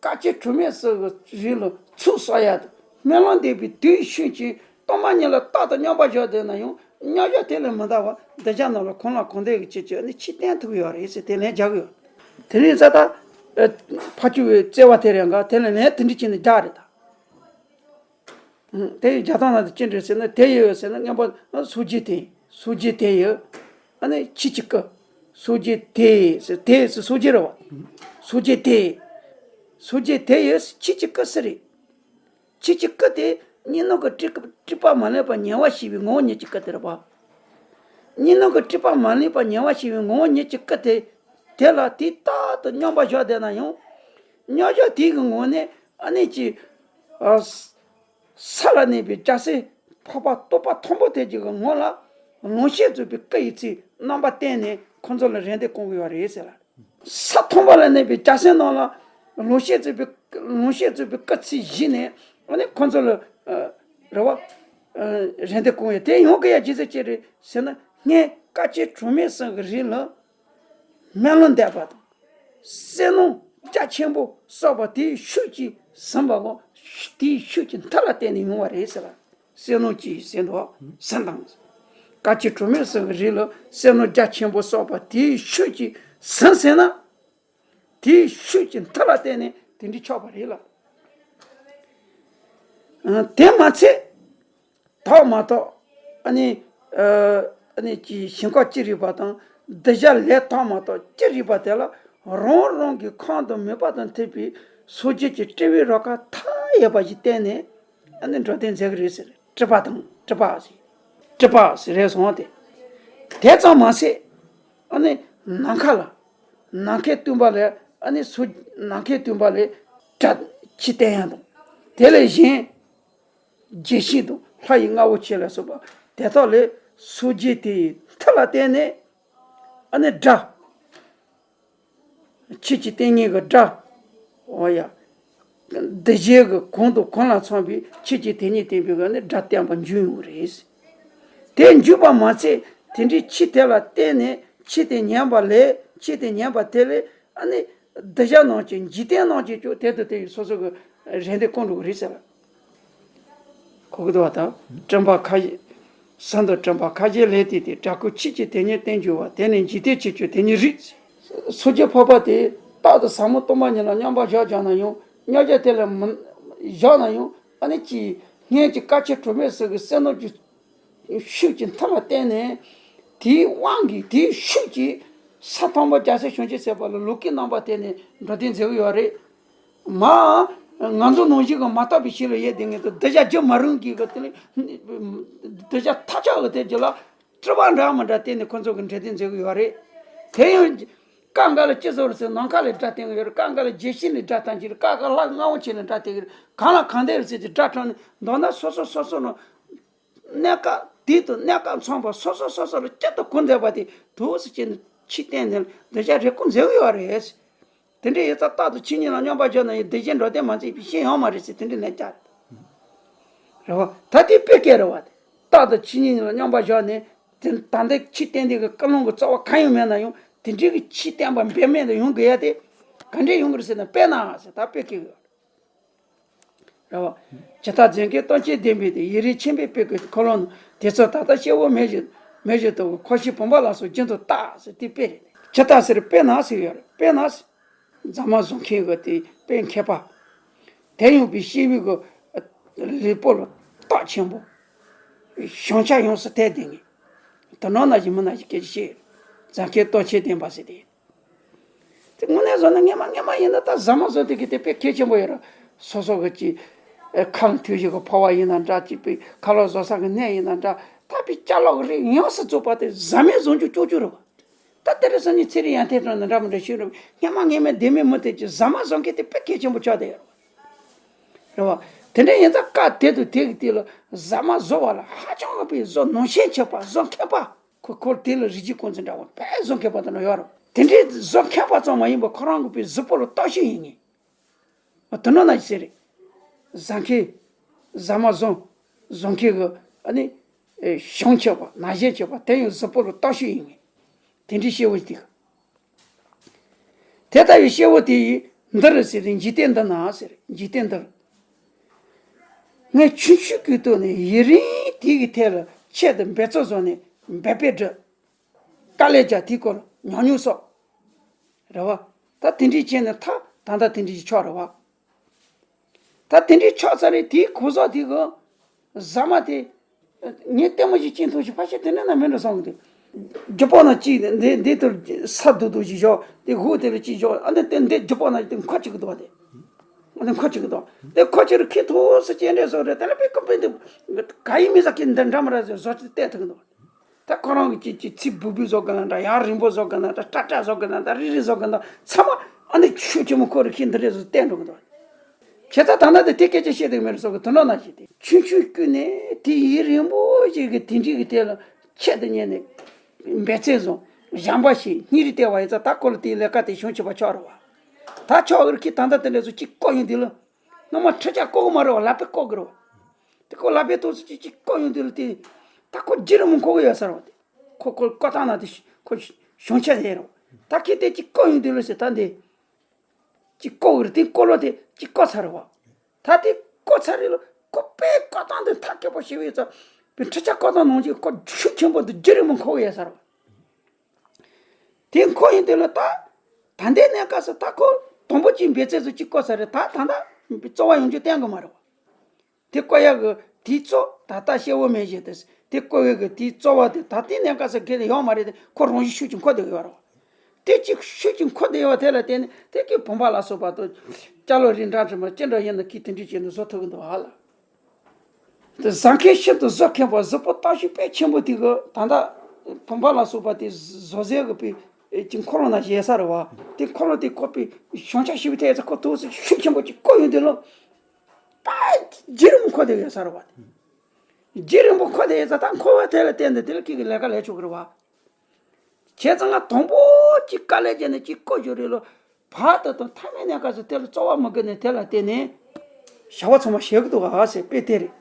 སྐར་ཆ་དྲུག་མའི་ཟེར་གི་རིང་ལ་ཚུར་གསོ་ཡ་དང་སྨོན་ལམ་འདེབས་པའི་དུས་ཤིག་ཅིག་སྟོང་པ་ཉིད་ལ་རྟག་ཏུ་སྙོམས་པར་བཞག་བསྡད་ན་ཡང་། སྙོམས་འཇུག་དེ་ལས་མི་འདའ་བར་གདུལ་བྱ་རྣམས་ལ་གང་ལ་གང་འདོད་ཀྱི་ཆེད་ཀྱི་ཨ་ནི་ཆོས་བསྟན་ཐུབ་ཀྱི་ཡོད་རེད་ཟེར་དེ་ལན་རྒྱག་གི་ཡོད། དེ་རིང་ས་ད་ཕར་ཕྱོགས་པའི་བརྩེ་བ་དེ་རེད་འགའ། དེ་ལས་ལན་དེ་འདྲ་བྱས་ནས་རྒྱག་རེད་ད། དེ་ཡི་རྒྱག་སྟངས་ལ་ཅི་འདྲ་ཟེར་ན། དེ་ཡི་ཟེར་ན་སྙན་པ་སངས་རྒྱས་དེ། སངས་རྒྱས་དེ་ཡི། ཨ་ནི་ཆོས་ཀྱི་སྐུ། སངས་རྒྱས་དེ་ཟེར། དེ་ཟེར་སངས་རྒྱས་རེད་བ། སངས་རྒྱས་དེ། སངས་རྒྱས་དེ་ཡི་ཆོས་ཀྱི་སྐུ་ཟེར་རེད། ཆོས་ཀྱི་སྐུ་དེ་གཉིས་སྣང་གི་སྤྲོས་སྤྲོས་པ་མ་ལུས་པ་ཉེ་བར་ཞི་བའི་ངོ་བོ་ཉིད་ཀྱི་སྐུ་དེ་རེད་བ། གཉིས་སྣང་གི་སྤྲོས་པ་མ་ལུས་པ་ཉེ་བར་ཞི་བའི་ངོ་བོ་ཉིད་ཀྱི་སྐུ་དེ། དེ་ལ་དུས་རྟག་ཏུ་སྙོམས་པར་བཞག་བསྡད་ན་ཡང་། སྙོམས་འཇུག་དེ་གི་ངང་ནས་ཨ་ནི་ཅི། ཨ། ས་ལ་གནས་པའི་རྒྱལ་སྲས་འཕགས་པ་སྟོང་པ་ཐོབ་པ་དེ་ཅིག་གི་ངང་ལ་ལོངས་སྤྱོད་རྫོགས་པའི་སྐུ་ཡི་ཚུལ་རྣམ་པར་བསྟན་ནས་ཁོ་ཚོ་ལ་རེ་འདུན་སྐོང་གི་ཡོད་རེད་ཟེར་ལ། ས་མཐོན་པོ་ལ་གནས་པའི་རྒྱལ་སྲས་རྣམས་ལ་ལོངས་སྤྱོད་རྫོགས་པའི་ལོངས་སྤྱོད་རྫོགས་པའི་སྐུ་ཚུལ་བཞེས་ནས་ཨ་ནི་ཁོ་ཚོ་ལ་རེ་བ་རེ་འདུན་སྐོང་ཡོད། དེ་ཡོང་གི་ཡ་རྗེས་སུ་ཅི་རེད་ཟེར་ན། སྔོན་སྐར་ཆ་དྲུག་མའི་ཟིན་གི་རིང་ལ། སྨོན་ལམ་འདེབས་པ་དང་། བསོད་ནམས་རྒྱ་ཆེན་པོ་བསགས་པ་དེའི་ཤུགས་ཀྱིས་ཟིན་པ་གོ། དེའི་ཤུགས་ཀྱི་མཐུ་ལ་བརྟེན་ནས་ཡོང་བ་རེད་ཟེར་ལ། བསོད་ནམས་ཀྱིས་ཟིན་དོ། ཟིན་དང་། སྐར་ཆ་དྲུག་མའི་ཟིན་གི་རིང་ལ་བསོད་ནམས་རྒྱ་ཆེན་པོ་བསགས་པ་དེའི་ཤུགས་ཀྱིས་ཟིན་ཟེར་ན། དེའི་ཤུགས་ཀྱི་མཐུ་ལ་བརྟེན་ནས་དེ་འདྲའི་ཆགས་པ་རེད་ལ། ཨ། དེ་མ་ཚད། དག་མ་དག་ཨ་ནི། ཨ་ནི་ཀྱི་ཞིང་ཁམས་ཅི་རིགས་པ་དང་གདུལ་བྱ་ལས་དག་མ་དག་ཅི་རིགས་པ་དེ་ལ་རང་རང་གི་ཁམས་དང་མོས་པ་དང་མཐུན་པའི་ སོ་སྐྱེ་གི་སྤྲུལ་པའི་རོལ་གར་མཐའ་ཡས་པ་ཞིག་བསྟན་ནས། ཨ་ནི་འགྲོ་དོན་མཛད་ཀྱི་རེད་ཟེར། སྤྲུལ་པ་དང་སྤྲུལ་པ་ཟེར། སྤྲུལ་པ་ཟེར་རེད་སོང་སྟེ། དེ་ཙམ་མ་ཟད། ཨ་ནི་ནམ་མཁའ་ལ། ནམ་མཁའི་སྟོན་པ་ལས། ཨ་ནི་སོ། ནམ་མཁའི་སྟོན་པ་ལས་སྒྲ་ཆོས་བསྟན་ཡ་དང་། དེ་ལས་གཞན་རྒྱལ་བྱེད་དང་ལྷ་ཡི་རྔ་བོ་ཆེ་ལ་སོགས་པ་དེ་དག་ལས་སོ་སྐྱེ་དེ་ཡི་མཐུ་ལ་བརྟེན་ནས། ཨ་ནི་སྒྲ། ཆོས་ཀྱི་བསྟན་ཉན་གྱི་སྒྲ། འོ་ཡ། གདུལ་བྱའི་གི་གོང་དང་གོང་ལ་འཚམ་པའི་ཆོས་ཀྱི་དེ་ཉིད་བསྟན་པའི་གི་ནི་སྒྲ་བསྟན་པ་འབྱུང་ཡོང་གི་རེད། དེ་འབྱུང་པ་མ་ཚད། དེ་འདྲའི་ཆོས་དེ་ལ་བརྟེན་ནས། ཆོས་དེ་ཉན་པ་ལས། ཆོས་དེ་ཉན་པ་དེ་ལས། ཨ་ནི་གདུལ་བྱ་རྣམས་ཀྱི། འཇིག་རྟེན་རྣམས་ཀྱི་ཀྱང་དེ་དང་དེ་ཡི་སོ་སོ་གི་རེ་འདོད་སྐོང་འགྲོ་གི་རེད་ཟེར། གོ་གི་འདུག་བ་དང་། སྤྲིན་པ་ཁ་ཤས། ཟིན་དུ་སྤྲིན་པ་ཁ་ཤས་ལས་ཏེ། དེ་སྒྲ་ཀུན་ཆོས་ཀྱི་དེ་ཉིད་བསྟན་འགྱུར་བ། དེ་ནི་འཇིག་རྟེན་ཆོས་ཀྱི་དེ་ཉིད་རིག། སོ་སྐྱེ་འཕགས་པ་དེ་རྟག་ཏུ་ཟབ་མོ་སྟོང་པ་ཉིད་ལ་མཉམ་པར་བཞག་བཞག་ན་ཡང་། མཉམ་བཞག་དེ་ལ་མི་བཞག་ན་ཡང་། ཨ་ནི་ཅིག་སྔོན་གྱི་དཀའ་སྤྱད་གྲོགས་མེད་ཟེར་གི་བསོད་ནམས་ཀྱི་ཤུགས་ཀྱི་མཐུ་ལ་བརྟེན་ནས། དེའི་དབང་གིས། དེའི་ཤུགས་ཀྱིས་ས་དང་པོ་རྒྱལ་སྲས་བྱང་ཆུབ་སེམས་དཔའ་ལ་ལོ་ཀའི་རྣམ་པ་བསྟན་ནས་འགྲོ་དོན་མཛད་ཀྱི་ཡོད་རེད། མ། ང་ཚོ་ནང་བཞིན་གྱི་མ་དག་པའི་ཆོས་ལ་ཡིད་གཏད་མཁན་དང་། གདུལ་བྱ་རྒྱུད་མ་རུངས་ཀྱི་གི་དེ་ལ། གདུལ་བྱ་ཐག་ཆོད་ཀྱི་དེ་རྒྱུད་ལ་སྤྲུལ་པ་འདྲ་མི་འདྲ་བསྟན་ནས་ཁོ་ཚོ་གི་འགྲོ་དོན་མཛད་ཀྱི་ཡོད་རེད། དེ་ཡང་སྐབས་འགའ་ལ་ཅི་ཟེར་ཟེར། ནམ་མཁའ་ལས་སྒྲ་བསྟན་གྱི་ཡོད་རེད། སྐབས་འགའ་ལ་རྒྱལ་བྱེད་ནས་སྒྲ་བསྟན་གྱི་རེད། སྐབས་འགའ་ལྷ་རྔ་བོ་ཆེ་ནས་སྒྲ་བསྟན་གྱི་རེད། གང་ལ་གང་འདྲ་རེད་ཟེར་གྱི་སྒྲ་གྲགས་ནས། མདོར་ན་སོ་སོ་སོ་སོ་ནང་གནས་སྐབས་དུས་དང་གནས་སྐབས་མཚུངས་པ། སོ་སོ་སོ་སོ་ལ་གཅིག་ཏུ་གོ་མཛད་པ་དེ་འདུག་སེ་བྱས་ནས་ཆོས་བསྟན་ནས་གདུལ་བྱ་རེ་སྐོང་མཛད་ཀྱི་ཡོད་རེད། དེ་འདྲ་ཡིན་ཙང་རྟག་ཏུ་ཆོས་ཉིད་ལ་མཉམ་པར་བཞག་ན་ཡང་། གདུལ་བྱའི་འགྲོ་དོན་མ་མཛད་པའི་ཤེས་ཡོང་མ་རེད་ཟེར། དེ་འདྲ་ལན་བརྒྱབ། རེད་བ། ད་དེ་དཔེ་སྐད་རེད་བ། རྟག་ཏུ་ཆོས་ཉིད་ལ་མཉམ་པར་བཞག་ནས། དེ་ད་ལྟའི་ཆོས་བསྟན་དེ་གི་ཀུན་སློང་གི་རྩ་བ་གང་ཡང་མེད་ན་ཡང་། དེ་འདྲའི་གི་ཆོས་བསྟན་པ་འབད་མེད་དུ་ཡོང་དགོས་ཡ་དེ་ག་འདྲས་ཡོང་གི་རེད་ཟེར་ན། དཔེར་ན་ཟེར། ད་དཔེ་སྐད་རེད་བ། ཇི་ལྟར་རྫོང་ཁའི་སྟོབས་ཆེན་ལྡན་པའི་དེ། ཡུན་རིང་ཆེན་པོའི་དཔེ་གི་འཁོར་ལོ་ནང་། དེ་ཚོ་ད་ལྟ་སྐྱེ་བོ་མི་བཞིན། མི་བཞིན་དུ་འཁོར་ཞིང་བུམ་པ་ལ་སོགས་རྒྱུན་དུ་བརྟག་ཟེར། དེ་དཔེ་རེད། ཇི་ལྟར་ཟེར། དཔེར་ན་ཟེར་ཡོད་རེད། དཔེར་ན་ཟེར། རྫ་མ་བཟོ་མཁན་གྱི་དེ་དཔེ་མཁས་པ། དེ་ཡང་དཔེ་སྐྱེ་བོའི་གི་ལུས་པོ་ལ་རྟགས་ཆེན་པོ། བྱང་ཆ་ཡོངས་སུ་ཐེབས་བསྡད་མཁན། དེ་ནང་ན་བཞིན་མི་ན་བཞིན་སྐད་ཆ་བཤད། རྫོང་ཁའི་སྟོབས་ཆེན་ལྡན་པ་ཟེར་དེ། དེ་དངོས་གནས་བཟོ་ན། སྔན་མ་སྔན་མ་ཡིན་ན་ད་རྫ་མ་བཟོ་དེ་གི་དེ་དཔེ་གལ་ཆེན་པོ་ཡོད་རེད། སོ་སོ་གི་ཅིག་ཨེ། ཁ་ལ་ཐུག་བཞིན་གི་ཕོར་པ་ཡིན་ན་འདྲ། ཅིག་པའི་ཁ་ལག་བཟོ་ས་གི་སྣེ་ཡིན་ན་འདྲ། ད་དཔེ་ཅ་ལག་རིགས་ཡོངས་སུ་རྫོགས་པ་དེ་རྫ་མས་བཟོ་རྒྱུ་ཅོག་ཅོག་རེད་བ། ད་དེ་རིང་སང་ཉིན་ཚེ་རིང་ཡང་ཐེ་ཐོན་ན་འདྲ་མི་འདྲ་ཤོད་རུང་། སྔན་མ་སྔན་མའི་ལྡེ་མིག་མུ་སྟེགས་ཀྱིས་རྫ་མ་བཟོ་མཁན་དེ་དཔེ་གལ་ཆེན་པོ་ཆགས་བསྡད་ཡོད་རེད་བ། རེད་བ། དེ་འདྲ་ཡིན་ཙང་སྐབས་དེ་དང་དེ་གི་དུས་ལ་རྫ་མ་བཟོ་བ་ལ་ཧ་ཅང་གི་དཔེ་བཟོ་ནང་བྱན་ཆེ་བ། བཟོ་མཁས་པ། ཁོ་ཁོ་དེ་ལ་རིག་བྱེད་ཀུན་བརྩེ་འདྲ་བོ་དཔེ་བཟོ་མཁས་པ་དེ་འདྲ་ཡོད་རེད། དེ་འདྲའི་བཟོ་མཁས་པ་ཙམ་མ་ཡིན་པར་ཁོ་རང་གི་དཔེ་གཟུགས་པོ་ལ་བརྟག་ཞིབ་ཡིན་ངེས། དེ་འདྲ་ན་ཟེར་རེད། རྫ་མཁན། རྫ་མ་བཟོ། བཟོ་མཁན་གྱི་ཨ་ནི་ཨེ། བྱང་ཆེ་བ། ན་གཞོན་ཆེ་བ་དེ་ཡང་གཟུགས་པོ་ལ་བརྟག་ཞིབ་ཡིན་ངེས། དེ་འདྲའི་སྐྱེ་བོ་དེ། དེ་ལྟ་བུའི་སྐྱེ་བོ་དེ་ཡིས་འདིར་ཟེར་ཏེ། འཇིག་རྟེན་འདི་ན་ཟེར། འཇིག་རྟེན་འདིར། ངས་ཆུང་ཆུང་སྐབས་དུས་ནས་ཡུན་རིང་དེ་གི་ཐད་ལ་ཆེད་དུ་འབད་རྩོལ་བཟོ་ནས་འབད་པས་བསྒྲུབས། དཀའ་ལས་རྒྱག། དེའི་སྐོར་ཉམས་མྱོང་བསགས། རེད་བ། ད་དེ་འདྲའི་བྱས་ནས་ད་ད་ལྟ་དེ་འདྲའི་ཆགས་རེད་བ། ད་དེ་འདྲའི་ཆགས་ཚར་རེད། དེའི་གོ་ས་དེ་གི་རྫ་མ་དེ། ངས་ལྟད་མོ་ཞིག་ཅིག་མཐོང་ཞིག་ཕལ་ཆེར་དེ་འདྲ་ན་མིན་འགྲོ་བསམ་གི་འདུག་རྒྱུ་སྤོ་ན་གཅིག་འདི་འདི་ལྟར་ས་རྡོ་རྡོ་ཞིག་བཞག་དེ་འོག་དེ་ལ་གཅིག་བཞག་ཨ་ནི་དེ་འདི་རྒྱུ་སྤོ་ན་དེ་མཁོ་གཅིག་གི་འདུག་བ། དེ་ཨ་ནི་མཁོ་གཅིག་གི་འདུག་དེ་མཁོ་གཅིག་རུ་ཁྱེར་ཐུབ་ས་ཅན་འདྲ་བཟོ་རེད། དེ་ལ་དཔེ་ཀུན་དཔེ་འདི་ག་ཡིན་མིན་ས་ཀྱི་འདི་འདྲ་མི་འདྲ་བཟོ་བཟོ་ཅིག་བལྟས་ཐུབ་གི་འདུག་ད་ཁོ་རང་གི་ཅིག་ཅིག་ཚིག་སྦུག་སྦུག་བཟོ་གི་ན་འདྲ། ཡང་རིང་པོ་བཟོ་གི་ན་འདྲ། ཏྲ་ཏྲ་བཟོ་གི་ན་འདྲ། རིལ་རིལ་བཟོ་གི་ན་འདྲ། ཚང་མ་ཨ་ནི་ཆུ་ཆེན་མོ་ཁོ་རུ་ཁྱེར་འདི་འདྲ་བཟོ་བསྟན་འགྲོ་གི་འདུག་བྱས་ཙང་ད་ལྟ་དེ་དེ་སྐད་ཆ་བཤད་དེ་མེད་རུ་སོགས་ཀྱི་དོན་དག་ན་ཞིག་སྟེ། ཆུང་ཆུང་སྐུ་ནས་དེ་ཡུན་རིང་པོ་ཞིག་གི་དེ་འདྲའི་གི་དེ་ལ་ཆེད་དུ་གཉེར་ནས་འབད་བརྩོན་བཟོ། སྦྱང་བ་བྱས། སྙིང་རུས་བསྟེན་པ་ཡིན་ཙང་ད་ཁོ་ལ་དེའི་ལས་ཀ་དེ་བྱུང་ཆེ་བ་ཆགས་རེད་བ། ད་ཆགས་ཡོད་རེད། ཁྱེད་ད་ལྟ་དེ་འདྲ་བཟོ་གཅིག་བཀོག་ཡོང་དུས་ལ། སྔོན་མ་འཕྲུལ་ཆས་བཀོག་གི་མ་རེད་བ། ལག་པས་བཀོག་གི་རེད་བ། དེ་ཁོ་ལག་པའི་ཐོག་སུ་གཅིག་གཅིག་བཀོག་ཡོང་དུས་ལ་དེ། ད་ཁོ་བརྗེ་རེ་མི་འཁོར་གི་ཡོད་ས་རེད་བ། དེ་ཁོ་ཁོ་བཀོག་སྟངས་ན་དེ་ཁོ་བྱུང་ཆ་ཡོད་རེད་བ། ད་ཁྱེད་དེ་གཅིག་བཀོག་ཡོང་དུས་ལ་ཟེར། ད་འདི་གཅིག་བཀོག་གི་རེད། དེ་བཀོག་ལོ་དེ་གཅིག་བཀོག་ཚར་རེད་བ། ད་དེ་བཀོག་ཚར་རེད་ལ། ཁོ་དཔེ་བཀོག་སྟངས་དེ་ཐབས་མཁས་པོ་ཞིག་ཡོད་ཙང་། དཔེ་འཕྲུལ་ཆས་བཀོག་སྟངས་ནང་བཞིན་ཁོ་ཤུགས་ཆེན་པོ་དེ་བརྗེ་རེ་མི་འཁོར་གི་ཡོད་ས་རེད་བ། དེ་འཁོར་ཡོང་དུས་ལ་ད། ད་ལྟའི་གནས་སྐབས་སུ་ད་ཁོ་དང་པོ་གཅིག་འབད་བརྩོན་བཟོ་གཅིག་བཀོག་ཚར་རེད། ད་ད་ལྟ་རྩོལ་བ་ཡོང་རྒྱུ་བསྟན་གི་མ་རེད་བ། དེ་བཀོག་ཡག་གི་དེའི་གཙོ་ད་ལྟ་སྐྱེ་བོ་མི་བཞིན་དུ་དེ་བཀོག་ཡག་གི་དེའི་རྩོལ་བ་དེ་ད་ལྟའི་གནས་སྐབས་སུ་གལ་ཡོད་མ་རེད་དེ། ཁོ་རང་བཞིན་ཤུགས་ཀྱིས་འཁོར་བསྡད་ཡོད་རེད། དེ་གཅིག་ཤུགས་ཀྱིས་འཁོར་བསྡད་ཡོད་དེ་ལ་བརྟེན་ནས་དེ་གི་བུམ་པ་ལ་སོགས་པ་དང་། སྐྱ་ལོ་རི་འདྲ་འདྲ་མ་ཅི་འདྲ་ཡིན་ན་ཁྱི་དེ་འདྲ་བྱས་ནས་བཟོ་ཐུབ་ཀྱི་འདུག་ཨ་ལ། དེ་བཟང་མཁན་ཤིན་ཏུ་བཟོ་མཁན་པ་གཟུགས་པོ་སྟོབས་ཤུགས་དཔེ་ཆེན་པོ་དེ་གི་ད་ལྟ་བུམ་པ་ལ་སོགས་པ་དེ་བཟོ་རྩལ་གི་དཔེ་ཀྱི་འཁོར་ལོ་ན་བཞེས་ས་རེད་བ། དེ་འཁོར་ལོ་དེ་བསྐོར་བའི་བྱང་ཆ་ཞིག་ཐེ་ཚ་ཁོ་ཐུགས་སུ་ཤུགས་ཆེན་པོ་ཅིག་བསྐོར་ཡོང་དུས་ལ། ད་རྗེ་རིན་པོ་འཁོར་དེ་ཡོད་ས་རེད་བ། རྗེ་རིན་པོ་འཁོར་དེ་ཡོད་ས་ད་འཁོར་བ་དེ་ལ་བརྟེན་ནས་དེ་ལ་ཁྱི་གི་ལས་ཀ་ལས་ཆོག་གི་རེད་བ། བྱས་ཙང་ང་དང་པོ་ཅིག་དཀའ་ལས་བརྒྱབ་ནས་ཅིག་བསྐོར་རྒྱུ་རེད་ལོ། བར་དུ་དང་མཐའ་མའི་གནས་སྐབས་སུ་དེ་ལ་རྩོལ་བ་མི་དགོས་ནས་དེ་ལ་བརྟེན་ནས་བྱ་བ་ཚང་མ་བྱེད་ཀྱི་འདུག་ག་ཟེར་དཔེ་དེ་རེད།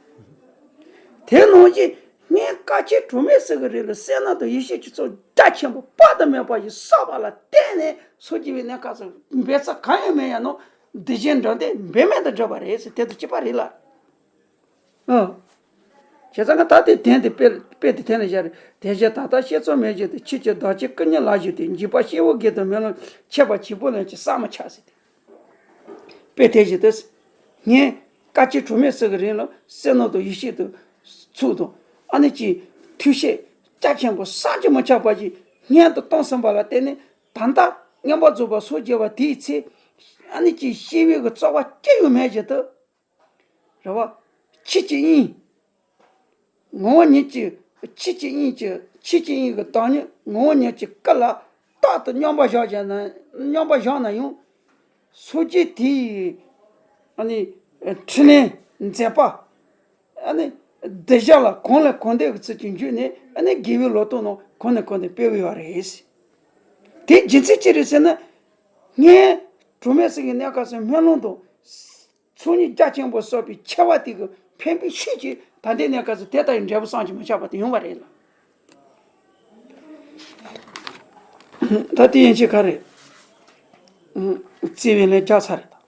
དེ་ནང་བཞིན་ངས་བཀའ་ཆེན་གྲོགས་མེད་ཟེར་གི་རེད་ལ་བསོད་ནམས་དང་ཡེ་ཤེས་ཀྱི་ཚོགས་རྒྱ་ཆེན་པོ་དཔག་ཏུ་མེད་པ་ཞིག་བསགས་པ་ལ་བརྟེན་ནས་སངས་རྒྱས་པའི་གནས་སྐབས་སུ་འབད་རྩ་གང་ཡང་མེད་ཡང་ན་འདི་བཞིན་འགྲོ་འདི་འབད་མེད་དུ་འགྲུབ་པ་རེད་ཟེར་དེ་དང་གཅིག་པ་རེད་ལ། ཨ། བྱས་ཙང་ད་དེ་དོན་དེ་དཔེ་དཔེ་དེ་དོན་ལ་བཞག་རེད། དེ་བཞིན་ད་ལྟ་བཤད་རྩོལ་མེད་བཞིན་དུ་ཆོས་ཀྱི་བདག་ཆེན་སྐུ་གཉིས་ལ་བཞུགས་ཏེ་འཇིགས་པ་སྐྱེ་བོ་དགེ་དང་མི་ལ་ཆད་པ་བྱིས་པ་ལ་ཅི་བསམ་མི་ཁྱབ་ཟེར་ཏེ། དཔེ་དེ་བཞིན་དུ། ངས་བཀའ་ཆེན་གྲོགས་མེད་ཟེར་གི་རིང་ལ་བསོད་ནམས་དང་ཡེ་ཤེས་དང་ཚོགས་དང་ཨ་ནི་ཀྱི་ཐུགས་བསྐྱེད་རྒྱ་ཆེན་པོ་བསམ་གྱིས་མི་ཁྱབ་པ་ཞིག་སྔོན་དུ་བཏང་ཟིན་པ་ལ་བརྟེན་ནས་ད་ལྟ་མངོན་པར་རྫོགས་པར་སངས་རྒྱས་པ་དེའི་ཚེ་ཨ་ནི་ཀྱི་སྐྱེ་བའི་གི་རྩོལ་བ་སྐྱེ་ཡོད་མེད་བཞིན་དུ། རེད་བ། ཆོས་ཀྱི་དབྱིངས། ངོ་བོ་ཉིད་ཀྱི་ཆོས་ཀྱི་དབྱིངས་ཀྱི་ཆོས་ཀྱི་དབྱིངས་ཀྱི་བདག་ཉིད་ངོ་བོ་ཉིད་ཀྱི་སྐུ་ལ་རྟག་ཏུ་མཉམ་པར་བཞག་བཞག་ན་མཉམ་པར་བཞག་ན་ཡང་། སངས་རྒྱས་དེ་ཡི་ཨ་ནི་འཕྲིན་ལས་མཛད་པ། ཨ་ནི་གདུལ་བྱ་ལ་གང་ལས་གང་འདས་ཀྱི་ཚུལ་གྱིས་བརྒྱུད་ནས་ཨ་ནི་དགེ་བའི་ལོ་ཏོག་རྣམས་གང་ནས་གང་འདས་སྤེལ་གྱི་ཡོད་རེད། དེའི་རྒྱུ་མཚན་ཅི་རེད་ཟེར་ན། ངས་གྲོགས་མེད་ཟེར་གྱི་གནས་སྐབས་སུ་སྨོན་ལམ་དང་། ཚོགས་གཉིས་རྒྱ་ཆེན་པོ་བསགས་པའི་ཆེ་བ་དེ་གི་ཕན་པའི་ཤུགས་ཀྱིས་ད་ལྟའི་གནས་སྐབས་སུ་དེ་ལྟ་བུའི་འབྲས་བུ་བསམ་གྱིས་མི་ཁྱབ་པ་དེ་ཡོང་བ་རེད་ལ། ད་དེ་ཡན་ཆད་ག་རེ། བརྩེ་བའི་ལན་རྒྱག་ཚར་རེད་ད།